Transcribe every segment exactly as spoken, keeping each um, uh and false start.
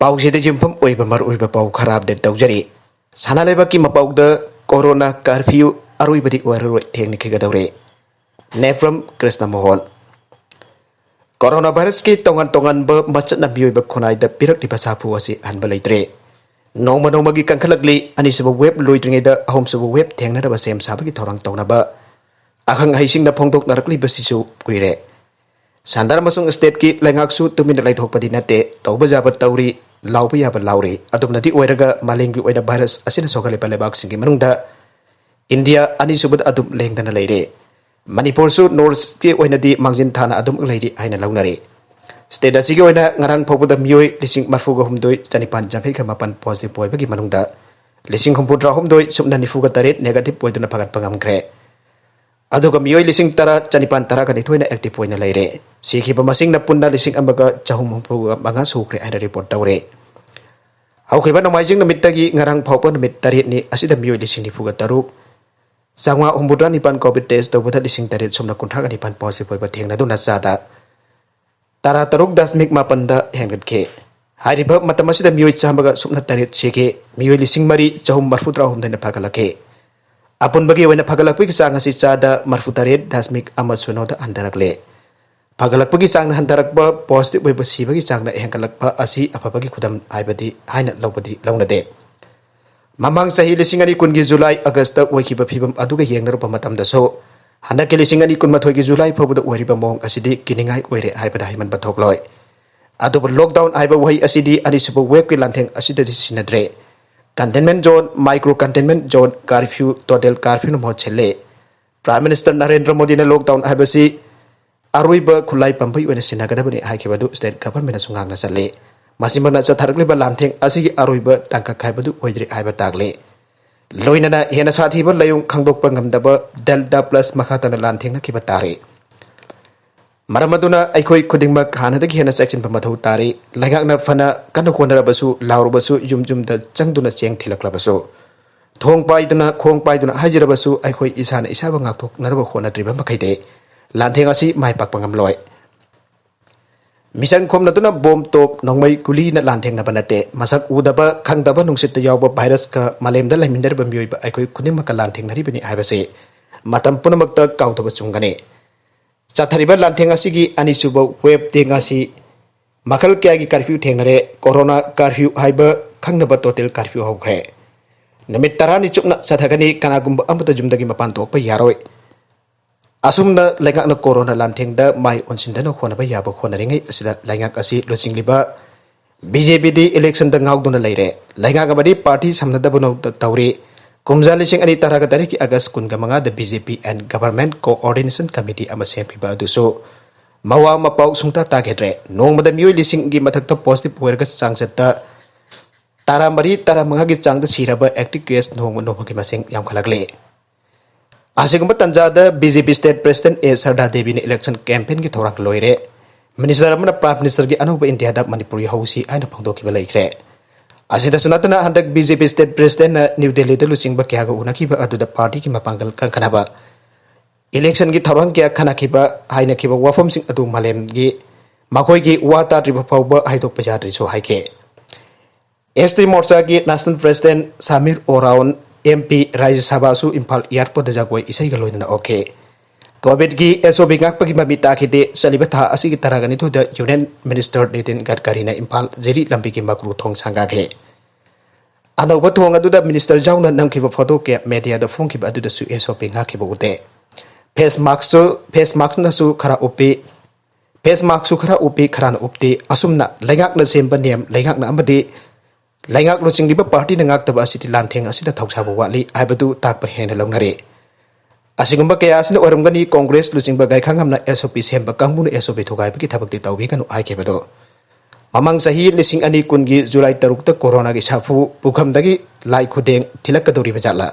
ꯄꯥꯎꯁꯤꯗ ꯌꯨꯝꯐꯝ ꯑꯣꯏꯕ ꯃꯔꯨꯑꯣꯏꯕ ꯄꯥꯎ ꯈꯔ ꯑꯞꯗꯦꯠ ꯇꯧꯖꯔꯤ꯫ ꯁꯅꯥ ꯂꯩꯕꯥꯛꯀꯤ ꯃꯄꯥꯎꯗ ꯀꯣꯔꯣꯅꯥ ꯀꯥꯔꯐ꯭ꯌꯨ ꯑꯔꯣꯏꯕꯗꯤ ꯑꯣꯏꯔꯔꯣꯏ, ꯊꯦꯡꯅꯈꯤꯒꯗꯧꯔꯦ꯫ ꯅꯦꯐ꯭ꯔꯝ ꯀ꯭ꯔꯤꯁꯅ ꯃꯣꯍꯟ꯫ ꯀꯣꯔꯣꯅꯥ ꯚꯥꯏꯔꯁꯀꯤ ꯇꯣꯉꯥꯟ ꯇꯣꯉꯥꯟꯕ ꯃꯆꯠꯅ ꯃꯤꯑꯣꯏꯕ ꯈꯨꯟꯅꯥꯏꯗ ꯄꯤꯔꯛꯂꯤꯕ ꯁꯥꯐꯨ ꯑꯁꯤ ꯍꯟꯕ ꯂꯩꯇ꯭ꯔꯦ꯫ ꯅꯣꯡꯃ ꯅꯣꯡꯃꯒꯤ ꯀꯟꯈꯠꯂꯛꯂꯤ꯫ ꯑꯅꯤꯁꯨꯕ ꯋꯦꯕ ꯂꯣꯏꯗ꯭ꯔꯤꯉꯩꯗ ꯑꯍꯨꯝꯁꯨꯕ ꯋꯦꯕ ꯊꯦꯡꯅꯅꯕ ꯁꯦꯝ ꯁꯥꯕꯒꯤ ꯊꯧꯔꯥꯡ ꯇꯧꯅꯕ ꯑꯈꯪ ꯑꯍꯩꯁꯤꯡꯅ ꯐꯣꯡꯗꯣꯛꯅꯔꯛꯂꯤꯕꯁꯤꯁꯨ ꯀꯨꯏꯔꯦ꯫ ꯁꯦꯟꯇꯔ ꯑꯃꯁꯨꯡ ꯁ꯭ꯇꯦꯠꯀꯤ ꯂꯩꯉꯥꯛꯁꯨ ꯇꯨꯃꯤꯟꯅ ꯂꯩꯊꯣꯛꯄꯗꯤ ꯅꯠꯇꯦ, ꯇꯧꯕ ꯌꯥꯕ ꯇꯧꯔꯤ, ꯂꯥꯎꯕ ꯌꯥꯕ ꯂꯥꯎꯔꯤ꯫ ꯑꯗꯨꯝꯅꯗꯤ ꯑꯣꯏꯔꯒ ꯃꯥꯂꯦꯝꯒꯤ ꯑꯣꯏꯅ ꯚꯥꯏꯔꯁ ꯑꯁꯤꯅ ꯁꯣꯛꯍꯜꯂꯤꯕ ꯂꯩꯕꯥꯛꯁꯤꯡꯒꯤ ꯃꯅꯨꯡꯗ ꯏꯟꯗꯤꯌꯥ ꯑꯅꯤꯁꯨꯕꯗ ꯑꯗꯨꯝ ꯂꯦꯡꯗꯅ ꯂꯩꯔꯦ꯫ ꯃꯅꯤꯄꯨꯔꯁꯨ ꯅꯣꯔꯠꯀꯤ ꯑꯣꯏꯅꯗꯤ ꯃꯥꯡꯖꯤꯟ ꯊꯥꯅ ꯑꯗꯨꯝ ꯂꯩꯔꯤ ꯍꯥꯏꯅ ꯂꯧꯅꯔꯤ꯫ ꯁ꯭ꯇꯦꯠ ꯑꯁꯤꯒꯤ ꯑꯣꯏꯅ ꯉꯔꯥꯡ ꯐꯥꯎꯕꯗ ꯃꯤꯑꯣꯏ ꯂꯤꯁꯤꯡ ꯃꯔꯤꯐꯨꯒ ꯍꯨꯝꯗꯣꯏ ꯆꯅꯤꯄꯥꯟ ꯌꯥꯡꯈꯩꯒ ꯃꯥꯄꯟ ꯄꯣꯖꯤꯇꯤꯚ ꯑꯣꯏꯕꯒꯤ ꯃꯅꯨꯡꯗ ꯂꯤꯁꯤꯡ ꯍꯨꯝꯐꯨꯇꯔꯥ ꯍꯨꯝꯗꯣꯏ ꯁꯨꯞꯅ ꯅꯤꯐꯨꯒ ꯇꯔꯦꯠ ꯅꯦꯒꯦꯇꯤꯚ ꯑꯣꯏꯗꯨꯅ ꯐꯒꯠꯄ ꯉꯝꯈ꯭ꯔꯦ꯫ ꯑꯗꯨꯒ ꯃꯤꯑꯣꯏ ꯂꯤꯁꯤꯡ ꯇꯔꯥ ꯆꯅꯤꯄꯥꯟ ꯇꯔꯥꯒ ꯅꯤꯊꯣꯏꯅ ꯑꯦꯛꯇꯤꯚ ꯑꯣꯏꯅ ꯂꯩꯔꯦ꯫ ꯁꯤꯈꯤꯕ ꯃꯁꯤꯡꯅ ꯄꯨꯟꯅ ꯂꯤꯁꯤꯡ ꯑꯃꯒ ꯆꯍꯨꯝ ꯍꯨꯝꯐꯨꯒ ꯃꯉꯥ ꯁꯨꯈ꯭ꯔꯦ ꯍꯥꯏꯅ ꯔꯤꯄꯣꯔꯠ ꯇꯧꯔꯦ꯫ ꯍꯧꯈꯤꯕ ꯅꯣꯡꯃꯥꯏꯖꯤꯡ ꯅꯨꯃꯤꯠꯇꯒꯤ ꯉꯔꯥꯡ ꯐꯥꯎꯕ ꯅꯨꯃꯤꯠ ꯇꯔꯦꯠꯅꯤ ꯑꯁꯤꯗ ꯃꯤꯑꯣꯏ ꯂꯤꯁꯤꯡ ꯅꯤꯐꯨꯒ ꯇꯔꯨꯛ ꯆꯥꯝꯃꯉꯥ ꯍꯨꯝꯐꯨꯇꯔꯥ ꯅꯤꯄꯥꯟ ꯀꯣꯚꯤꯗ ꯇꯦꯁ ꯇꯧꯕꯗ ꯂꯤꯁꯤꯡ ꯇꯔꯦꯠ ꯁꯨꯞꯅ ꯀꯨꯟꯊ꯭ꯔꯥꯒ ꯅꯤꯄꯥꯟ ꯄꯣꯖꯤꯇꯤꯚ ꯑꯣꯏꯕ ꯊꯦꯡꯅꯗꯨꯅ ꯆꯥꯗ ꯇꯔꯥ ꯇꯔꯨꯛ ꯗꯁꯃꯤꯛ ꯃꯥꯄꯟꯗ ꯍꯦꯟꯒꯠꯈꯤ꯫ ꯍꯥꯏꯔꯤꯕ ꯃꯇꯝ ꯑꯁꯤꯗ ꯃꯤꯑꯣꯏ ꯆꯥꯝꯃꯒ ꯁꯨꯞꯅ ꯇꯔꯦꯠ ꯁꯤꯈꯤ꯫ ꯃꯤꯑꯣꯏ ꯂꯤꯁꯤꯡ ꯃꯔꯤ ꯆꯍꯨꯝ ꯃꯔꯤꯐꯨꯇꯔꯥ ꯍꯨꯝꯗꯣꯏꯅ ꯐꯒꯠꯂꯛꯈꯤ꯫ ꯑꯄꯨꯟꯕꯒꯤ ꯑꯣꯏꯅ ꯐꯒꯠꯂꯛꯄꯒꯤ ꯆꯥꯡ ꯑꯁꯤ ꯆꯥꯗ ꯃꯔꯤꯐꯨꯇꯔꯦꯠ ꯗꯁꯃꯤꯛ ꯑꯃ ꯁꯤꯅꯣꯗ ꯍꯟꯊꯔꯛꯂꯦ꯫ ꯐꯒꯠꯂꯛꯄꯒꯤ ꯆꯥꯡꯅ ꯍꯟꯊꯔꯛꯄ, ꯄꯣꯖꯤꯇꯤꯚ ꯑꯣꯏꯕ ꯁꯤꯕꯒꯤ ꯆꯥꯡꯅ ꯍꯦꯟꯒꯠꯂꯛꯄ ꯑꯁꯤ ꯑꯐꯕꯒꯤ ꯈꯨꯗꯝ ꯍꯥꯏꯕꯗꯤ ꯍꯥꯏꯅ ꯂꯧꯕꯗꯤ ꯂꯧꯅꯗꯦ꯫ ꯃꯃꯥꯡ ꯆꯍꯤ ꯂꯤꯁꯤꯡ ꯑꯅꯤ ꯀꯨꯟꯒꯤ ꯖꯨꯂꯥꯏ ꯑꯥꯒꯁꯇ ꯑꯣꯏꯈꯤꯕ ꯐꯤꯕꯝ ꯑꯗꯨꯒ ꯌꯦꯡꯅꯔꯨꯕ ꯃꯇꯝꯗꯁꯨ ꯍꯟꯗꯛꯀꯤ ꯂꯤꯁꯤꯡ ꯑꯅꯤ ꯀꯨꯟꯃꯥꯊꯣꯏꯒꯤ ꯖꯨꯂꯥꯏ ꯐꯥꯎꯕꯗ ꯑꯣꯏꯔꯤꯕ ꯃꯑꯣꯡ ꯑꯁꯤꯗꯤ ꯀꯤꯅꯤꯡꯉꯥꯏ ꯑꯣꯏꯔꯦ ꯍꯥꯏꯕꯗ ꯍꯥꯏꯃꯟꯕ ꯊꯣꯛꯂꯣꯏ꯫ ꯑꯗꯨꯕꯨ ꯂꯣꯛꯗꯥꯎꯟ ꯍꯥꯏꯕ ꯋꯥꯍꯩ ꯑꯁꯤꯗꯤ ꯑꯅꯤꯁꯨꯕ ꯋꯦꯕꯀꯤ ꯂꯥꯟꯊꯦꯡ ꯑꯁꯤꯗꯗꯤ ꯁꯤꯖꯤꯟꯅꯗ꯭ꯔꯦ꯫ Containment zone, micro containment zone, curfew, total ꯀꯥꯔꯐ꯭ꯌꯨꯅ ꯃꯍꯨꯠ ꯁꯤꯜꯂꯦ꯫ ꯄ꯭ꯔꯥꯏꯝ ꯃꯤꯅꯤꯁꯇꯔ ꯅꯔꯦꯟꯗ꯭ꯔ ꯃꯣꯗꯤꯅ ꯂꯣꯛꯗꯥꯎꯟ ꯍꯥꯏꯕꯁꯤ ꯑꯔꯣꯏꯕ ꯈꯨꯠꯂꯥꯏ ꯄꯝꯕꯒꯤ ꯑꯣꯏꯅ ꯁꯤꯖꯤꯟꯅꯒꯗꯕꯅꯤ ꯍꯥꯏꯈꯤꯕ ꯑꯗꯨ ꯁ꯭ꯇꯦꯠ ꯒꯚꯔꯟꯃꯦꯟꯅꯁꯨ ꯉꯥꯛꯅ ꯆꯠꯂꯤ꯫ ꯃꯁꯤꯃꯛꯅ ꯆꯠꯊꯔꯛꯂꯤꯕ ꯂꯥꯟꯊꯦꯡ ꯑꯁꯤꯒꯤ ꯑꯔꯣꯏꯕ ꯇꯥꯡꯀꯛ ꯍꯥꯏꯕꯗꯨ ꯑꯣꯏꯗ꯭ꯔꯤ ꯍꯥꯏꯕ ꯇꯥꯛꯂꯤ꯫ ꯂꯣꯏꯅꯅ ꯍꯦꯟꯅ ꯁꯥꯊꯤꯕ ꯂꯥꯏꯑꯣꯡ ꯈꯪꯗꯣꯛꯄ ꯉꯝꯗꯕ ꯗꯦꯜꯇꯥ ꯄ꯭ꯂꯁ ꯃꯈꯥ ꯇꯥꯅ ꯂꯥꯟꯊꯦꯡꯅꯈꯤꯕ ꯇꯥꯔꯤ꯫ ꯃꯔꯝ ꯑꯗꯨꯅ ꯑꯩꯈꯣꯏ ꯈꯨꯗꯤꯡꯃꯛ ꯍꯥꯟꯅꯗꯒꯤ ꯍꯦꯟꯅ ꯆꯦꯛꯁꯤꯟꯕ ꯃꯊꯧ ꯇꯥꯔꯤ꯫ ꯂꯩꯉꯥꯛꯅ ꯐꯅ ꯀꯟꯅ ꯍꯣꯠꯅꯔꯕꯁꯨ, ꯂꯥꯎꯔꯕꯁꯨ, ꯌꯨꯝ ꯌꯨꯝꯗ ꯆꯪꯗꯨꯅ ꯆꯦꯡ ꯊꯤꯜꯂꯛꯂꯕꯁꯨ, ꯊꯣꯡ ꯄꯥꯏꯗꯨꯅ, ꯈꯣꯡ ꯄꯥꯏꯗꯨꯅ ꯍꯥꯏꯖꯔꯕꯁꯨ, ꯑꯩꯈꯣꯏ ꯏꯁꯥꯅ ꯏꯁꯥꯕꯨ ꯉꯥꯛꯊꯣꯛꯅꯅꯕ ꯍꯣꯠꯅꯗ꯭ꯔꯤꯕ ꯃꯈꯩꯗꯤ ꯂꯥꯟꯊꯦꯡ ꯑꯁꯤ ꯃꯥꯏ ꯄꯥꯛꯄ ꯉꯝꯂꯣꯏ꯫ ꯃꯤꯆꯪ ꯈꯣꯝꯅꯗꯨꯅ ꯕꯣꯝ, ꯇꯣꯞ, ꯅꯣꯡꯃꯩ, ꯒꯨꯂꯤꯅ ꯂꯥꯟꯊꯦꯡꯅꯕ ꯅꯠꯇꯦ꯫ ꯃꯁꯛ ꯎꯗꯕ, ꯈꯪꯗꯕ ꯅꯨꯡꯁꯤꯠꯇ ꯌꯥꯎꯕ ꯚꯥꯏꯔꯁꯀ ꯃꯥꯂꯦꯝꯗ ꯂꯩꯃꯤꯟꯅꯔꯤꯕ ꯃꯤꯑꯣꯏꯕ ꯑꯩꯈꯣꯏ ꯈꯨꯗꯤꯡꯃꯛꯀ ꯂꯥꯟꯊꯦꯡꯅꯔꯤꯕꯅꯤ ꯍꯥꯏꯕꯁꯤ ꯃꯇꯝ ꯄꯨꯝꯅꯃꯛꯇ ꯀꯥꯎꯗꯕ ꯆꯨꯝꯒꯅꯤ꯫ ꯆꯠꯊꯔꯤꯕ ꯂꯥꯟꯊꯦꯡ ꯑꯁꯤꯒꯤ ꯑꯅꯤꯁꯨꯕ ꯋꯦꯕ ꯊꯦꯡ ꯑꯁꯤ ꯃꯈꯜ ꯀꯌꯥꯒꯤ ꯀꯔꯐ꯭ꯌꯨ ꯊꯦꯡꯅꯔꯦ꯫ ꯀꯣꯔꯣꯅꯥ ꯀꯔꯐ꯭ꯌꯨ ꯍꯥꯏꯕ ꯈꯪꯅꯕ ꯇꯣꯇꯦꯜ ꯀꯔꯐ꯭ꯌꯨ ꯍꯧꯈ꯭ꯔꯦ꯫ ꯅꯨꯃꯤꯠ ꯇꯔꯥꯅꯤ ꯆꯨꯞꯅ ꯆꯠꯊꯒꯅꯤ꯫ ꯀꯅꯥꯒꯨꯝꯕ ꯑꯃꯠꯇ ꯌꯨꯝꯗꯒꯤ ꯃꯄꯥꯟ ꯊꯣꯛꯄ ꯌꯥꯔꯣꯏ꯫ ꯑꯁꯨꯝꯅ ꯂꯩꯉꯥꯛꯅ ꯀꯣꯔꯣꯅꯥ ꯂꯥꯟꯊꯦꯡꯗ ꯃꯥꯏ ꯑꯣꯟꯁꯤꯟꯗꯅ ꯍꯣꯠꯅꯕ ꯌꯥꯕ ꯍꯣꯠꯅꯔꯤꯉꯩ ꯑꯁꯤꯗ ꯂꯩꯉꯥꯛ ꯑꯁꯤ ꯂꯨꯆꯤꯡꯂꯤꯕ ꯕꯤ ꯖꯦ ꯄꯤꯗꯤ ꯏꯂꯦꯛꯁꯟꯗ ꯉꯥꯎꯗꯨꯅ ꯂꯩꯔꯦ꯫ ꯂꯩꯉꯥꯛ ꯑꯃꯗꯤ ꯄꯥꯔꯇꯤ ꯁꯝꯅꯗꯕꯅ ꯇꯧꯔꯤ꯫ ꯀꯨꯝꯖꯥ ꯂꯤꯁꯤꯡ ꯑꯅꯤ ꯇꯔꯥꯒ ꯇꯔꯦꯠꯀꯤ ꯑꯥꯒꯁ ꯀꯨꯟꯒ ꯃꯉꯥꯗ B J P N government coordination committee ꯑꯃ ꯁꯦꯝꯈꯤꯕ ꯑꯗꯨꯁꯨ ꯃꯋꯥ ꯃꯄꯥꯎ ꯁꯨꯡꯇꯥ ꯇꯥꯈꯤꯗ꯭ꯔꯦ꯫ ꯅꯣꯡꯃꯗ ꯃꯤꯑꯣꯏ ꯂꯤꯁꯤꯡꯒꯤ ꯃꯊꯛꯇ ꯄꯣꯖꯤꯇꯤꯚ ꯑꯣꯏꯔꯒ ꯆꯥꯡꯆꯠꯇ ꯇꯔꯥꯃꯔꯤ, ꯇꯔꯥꯃꯉꯥꯒꯤ ꯆꯥꯡꯗ ꯁꯤꯔꯕ ꯑꯦꯛꯇꯤꯚ ꯀꯦꯁ ꯅꯣꯡꯃ ꯅꯣꯡꯃꯒꯤ ꯃꯁꯤꯡ ꯌꯥꯝꯈꯠꯂꯛꯂꯤ꯫ ꯑꯁꯤꯒꯨꯝꯕ ꯇꯥꯟꯖꯥꯗ ꯕꯤ ꯖꯦ ꯄꯤ ꯁ꯭ꯇꯦꯠ ꯄ꯭ꯔꯦꯁꯤꯗꯦꯟꯠ ꯑꯦ ꯁꯔꯗꯥ ꯗꯦꯕꯤꯅ ꯏꯂꯦꯛꯁꯟ ꯀꯦꯝꯄꯦꯟꯒꯤ ꯊꯧꯔꯥꯡ ꯂꯣꯏꯔꯦ꯫ ꯃꯤꯅꯤꯁꯇꯔ ꯑꯃꯅ ꯄ꯭ꯔꯥꯏꯝ ꯃꯤꯅꯤꯁꯇꯔꯒꯤ ꯑꯅꯧꯕ ꯏꯟꯗꯤꯌꯥꯗ ꯃꯅꯤꯄꯨꯔ ꯌꯧꯍꯧꯁꯤ ꯍꯥꯏꯅ ꯐꯣꯡꯗꯣꯛꯈꯤꯕ ꯂꯩꯈ꯭ꯔꯦ꯫ ꯑꯁꯤꯗꯁꯨ ꯅꯠꯇꯅ ꯍꯟꯗꯛ ꯕꯤ ꯖꯦ ꯄꯤ ꯁ꯭ꯇꯦꯠ ꯄ꯭ꯔꯦꯁꯤꯗꯦꯟꯠꯅ ꯅ꯭ꯌꯨ ꯗꯦꯜꯂꯤꯗ ꯂꯨꯆꯤꯡꯕ ꯀꯌꯥꯒ ꯎꯅꯈꯤꯕ ꯑꯗꯨꯗ ꯄꯥꯔꯇꯤꯒꯤ ꯃꯄꯥꯡꯒꯜ ꯀꯟꯈꯠꯅꯕ ꯏꯂꯦꯛꯁꯟꯒꯤ ꯊꯧꯔꯥꯡ ꯀꯌꯥ ꯈꯟꯅꯈꯤꯕ, ꯍꯥꯏꯅꯈꯤꯕ ꯋꯥꯐꯝꯁꯤꯡ ꯑꯗꯨ ꯃꯥꯂꯦꯝꯒꯤ ꯃꯈꯣꯏꯒꯤ ꯋꯥ ꯇꯥꯗ꯭ꯔꯤꯕ ꯐꯥꯎꯕ ꯍꯥꯏꯗꯣꯛꯄ ꯌꯥꯗ꯭ꯔꯤꯁꯨ ꯍꯥꯏꯈꯤ꯫ ꯑꯦꯁ ꯇꯤ ꯃꯣꯔꯆꯥꯒꯤ national president Samir Oraon, M P, ꯔꯥꯖ꯭ꯌ ꯁꯚꯥꯁꯨ ꯏꯝꯐꯥꯜ ꯑꯦꯌꯔꯄꯣꯔꯠꯇ ꯖꯒꯣꯏ ꯏꯁꯩꯒ ꯂꯣꯏꯅꯅ ꯑꯣꯛꯈꯤ꯫ ꯀꯣꯚꯤꯗꯒꯤ ꯑꯦꯁ ꯑꯣ ꯄꯤ ꯉꯥꯛꯄꯒꯤ ꯃꯃꯤ ꯇꯥꯈꯤꯗꯦ꯫ ꯆꯠꯂꯤꯕ ꯊꯥ ꯑꯁꯤꯒꯤ ꯇꯔꯥꯅꯤꯊꯣꯏꯗ ꯌꯨꯅꯤꯌꯟ ꯃꯤꯅꯤꯁꯇꯔ ꯅꯤꯇꯤꯟ ꯒꯗꯀꯔꯤꯅ ꯏꯝꯐꯥꯜ ꯖꯤꯔꯤ ꯂꯝꯕꯤꯒꯤ ꯃꯀ꯭ꯔꯨ ꯊꯣꯡ ꯁꯪꯒꯥꯈꯤ꯫ ꯑꯅꯧꯕ ꯊꯣꯡ ꯑꯗꯨꯗ ꯃꯤꯅꯤꯁꯇꯔ ꯌꯥꯎꯅ ꯅꯝꯈꯤꯕ ꯐꯣꯇꯣ ꯀꯌꯥ ꯃꯦꯗꯤꯌꯥꯗ ꯐꯣꯡꯈꯤꯕ ꯑꯗꯨꯗꯁꯨ ꯑꯦꯁ ꯑꯣ ꯄꯤ ꯉꯥꯛꯈꯤꯕ ꯎꯗꯦ꯫ ꯐꯦꯁ ꯃꯥꯛꯁꯁꯨ, ꯐꯦꯁ ꯃꯥꯛꯁꯅꯁꯨ ꯈꯔ ꯎꯞꯄꯤ꯫ ꯐꯦꯁ ꯃꯥꯛꯁꯁꯨ ꯈꯔ ꯎꯞꯄꯤ, ꯈꯔꯅ ꯎꯞꯇꯦ꯫ ꯑꯁꯨꯝꯅ ꯂꯩꯉꯥꯛꯅ ꯁꯦꯝꯕ ꯅꯤꯌꯝ, ꯂꯩꯉꯥꯛꯅ ꯑꯃꯗꯤ ꯂꯩꯉꯥꯛ ꯂꯨꯆꯤꯡꯂꯤꯕ ꯄꯥꯔꯇꯤꯅ ꯉꯥꯛꯇꯕ ꯑꯁꯤꯗꯤ ꯂꯥꯟꯊꯦꯡ ꯑꯁꯤꯗ ꯊꯧꯁꯥꯕ ꯋꯥꯠꯂꯤ ꯍꯥꯏꯕꯗꯨ ꯇꯥꯛꯄ ꯍꯦꯟꯅ ꯂꯧꯅꯔꯦ꯫ ꯑꯁꯤꯒꯨꯝꯕ ꯀꯌꯥ ꯑꯁꯤꯅ ꯑꯣꯏꯔꯝꯒꯅꯤ꯫ ꯀꯣꯡꯒ꯭ꯔꯦꯁ ꯂꯨꯆꯤꯡꯕ ꯒꯥꯏꯈꯥꯉꯝꯅ ꯑꯦꯁ ꯑꯣ ꯄꯤ ꯁꯦꯝꯕ ꯀꯥꯡꯕꯨꯅ ꯑꯦꯁ ꯑꯣ ꯄꯤ ꯊꯨꯒꯥꯏꯕꯒꯤ ꯊꯕꯛꯇꯤ ꯇꯧꯕꯤꯒꯅꯨ ꯍꯥꯏꯈꯤꯕꯗꯨ꯫ ꯃꯃꯥꯡ ꯆꯍꯤ ꯂꯤꯁꯤꯡ ꯑꯅꯤ ꯀꯨꯟꯒꯤ ꯖꯨꯂꯥꯏ ꯇꯔꯨꯛꯇ ꯀꯣꯔꯣꯅꯥꯒꯤ ꯁꯥꯐꯨ ꯄꯨꯈꯝꯗꯒꯤ ꯂꯥꯏ ꯈꯨꯗꯦꯡ ꯊꯤꯜꯂꯛꯀꯗꯧꯔꯤꯕ ꯖꯥꯠꯂ?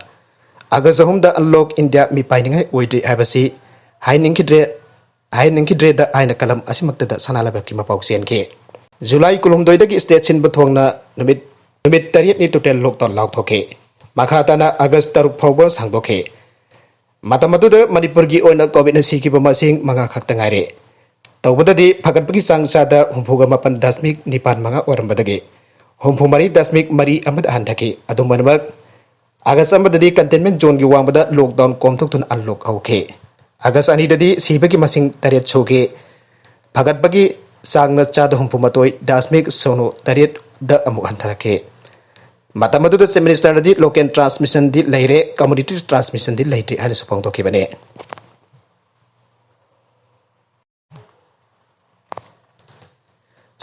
ꯑꯥꯒꯁ ꯑꯍꯨꯝꯗ ꯑꯟꯂꯣꯛ ꯏꯟꯗꯤꯌꯥ ꯃꯤꯄꯥꯏꯅꯤꯡꯉꯥꯏ ꯑꯣꯏꯗ꯭ꯔꯤ ꯍꯥꯏꯕꯁꯤ ꯍꯥꯏꯅꯤꯡꯈꯤꯗ꯭ꯔꯦ, ꯍꯥꯏꯅꯤꯡꯈꯤꯗ꯭ꯔꯦꯗ ꯍꯥꯏꯅ ꯀꯂꯝ ꯑꯁꯤꯃꯛꯇꯗ ꯁꯅꯥ ꯂꯩꯕꯥꯛꯀꯤ ꯃꯄꯥꯎ ꯆꯦꯟꯈꯤ꯫ ꯖꯨꯂꯥꯏ ꯀꯨꯟꯍꯨꯝꯗꯣꯏꯗꯒꯤ ꯁ꯭ꯇꯦꯠ ꯁꯤꯟꯕ ꯊꯣꯡꯅ ꯅꯨꯃꯤꯠ, ꯅꯨꯃꯤꯠ ꯇꯔꯦꯠꯅꯤ ꯇꯣꯇꯦꯜ ꯂꯣꯛꯗꯥꯎꯟ ꯂꯥꯎꯊꯣꯛꯈꯤ꯫ ꯃꯈꯥ ꯇꯥꯅ ꯑꯥꯒꯁ ꯇꯔꯨꯛ ꯐꯥꯎꯕ ꯁꯥꯡꯗꯣꯛꯈꯤ꯫ ꯃꯇꯝ ꯑꯗꯨꯗ ꯃꯅꯤꯄꯨꯔꯒꯤ ꯑꯣꯏꯅ ꯀꯣꯚꯤꯗꯅ ꯁꯤꯈꯤꯕ ꯃꯁꯤꯡ ꯃꯉꯥ ꯈꯛꯇ ꯉꯥꯏꯔꯦ꯫ ꯇꯧꯕꯗꯗꯤ ꯐꯒꯠꯄꯒꯤ ꯆꯥꯡ ꯆꯥꯗ ꯍꯨꯝꯐꯨꯒ ꯃꯥꯄꯟ ꯗꯁꯃꯤꯛ ꯅꯤꯄꯥꯟ ꯃꯉꯥ ꯑꯣꯏꯔꯝꯕꯗꯒꯤ ꯍꯨꯝꯐꯨ ꯃꯔꯤ ꯗꯁꯃꯤꯛ ꯃꯔꯤ ꯑꯃꯗ ꯍꯟꯊꯈꯤ꯫ ꯑꯗꯨꯝ ꯑꯣꯏꯅꯃꯛ, ꯑꯥꯒꯁ ꯑꯃꯗꯗꯤ containment zoneꯒꯤ ꯋꯥꯡꯃꯗ lockdown ꯀꯣꯝꯊꯣꯛꯇꯨꯅ unlock ꯍꯧꯈꯤ꯫ ꯑꯥꯒꯁ ꯑꯅꯤꯗꯗꯤ ꯁꯤꯕꯒꯤ ꯃꯁꯤꯡ ꯇꯔꯦꯠ ꯁꯨꯈꯤ꯫ ꯐꯒꯠꯄꯒꯤ ꯆꯥꯡꯅ ꯆꯥꯗ ꯍꯨꯝꯐꯨ ꯃꯥꯊꯣꯏ ꯗꯁꯃꯤꯛ ꯁꯤꯅꯣ ꯇꯔꯦꯠꯗ ꯑꯃꯨꯛ ꯍꯟꯊꯔꯛꯈꯤ꯫ ꯃꯇꯝ ꯑꯗꯨꯗ Chief Ministerꯅꯗꯤ local transmissionꯗꯤ ꯂꯩꯔꯦ, community transmissionꯗꯤ ꯂꯩꯇ꯭ꯔꯤ ꯍꯥꯏꯅꯁꯨ ꯐꯣꯡꯗꯣꯛꯈꯤꯕꯅꯤ꯫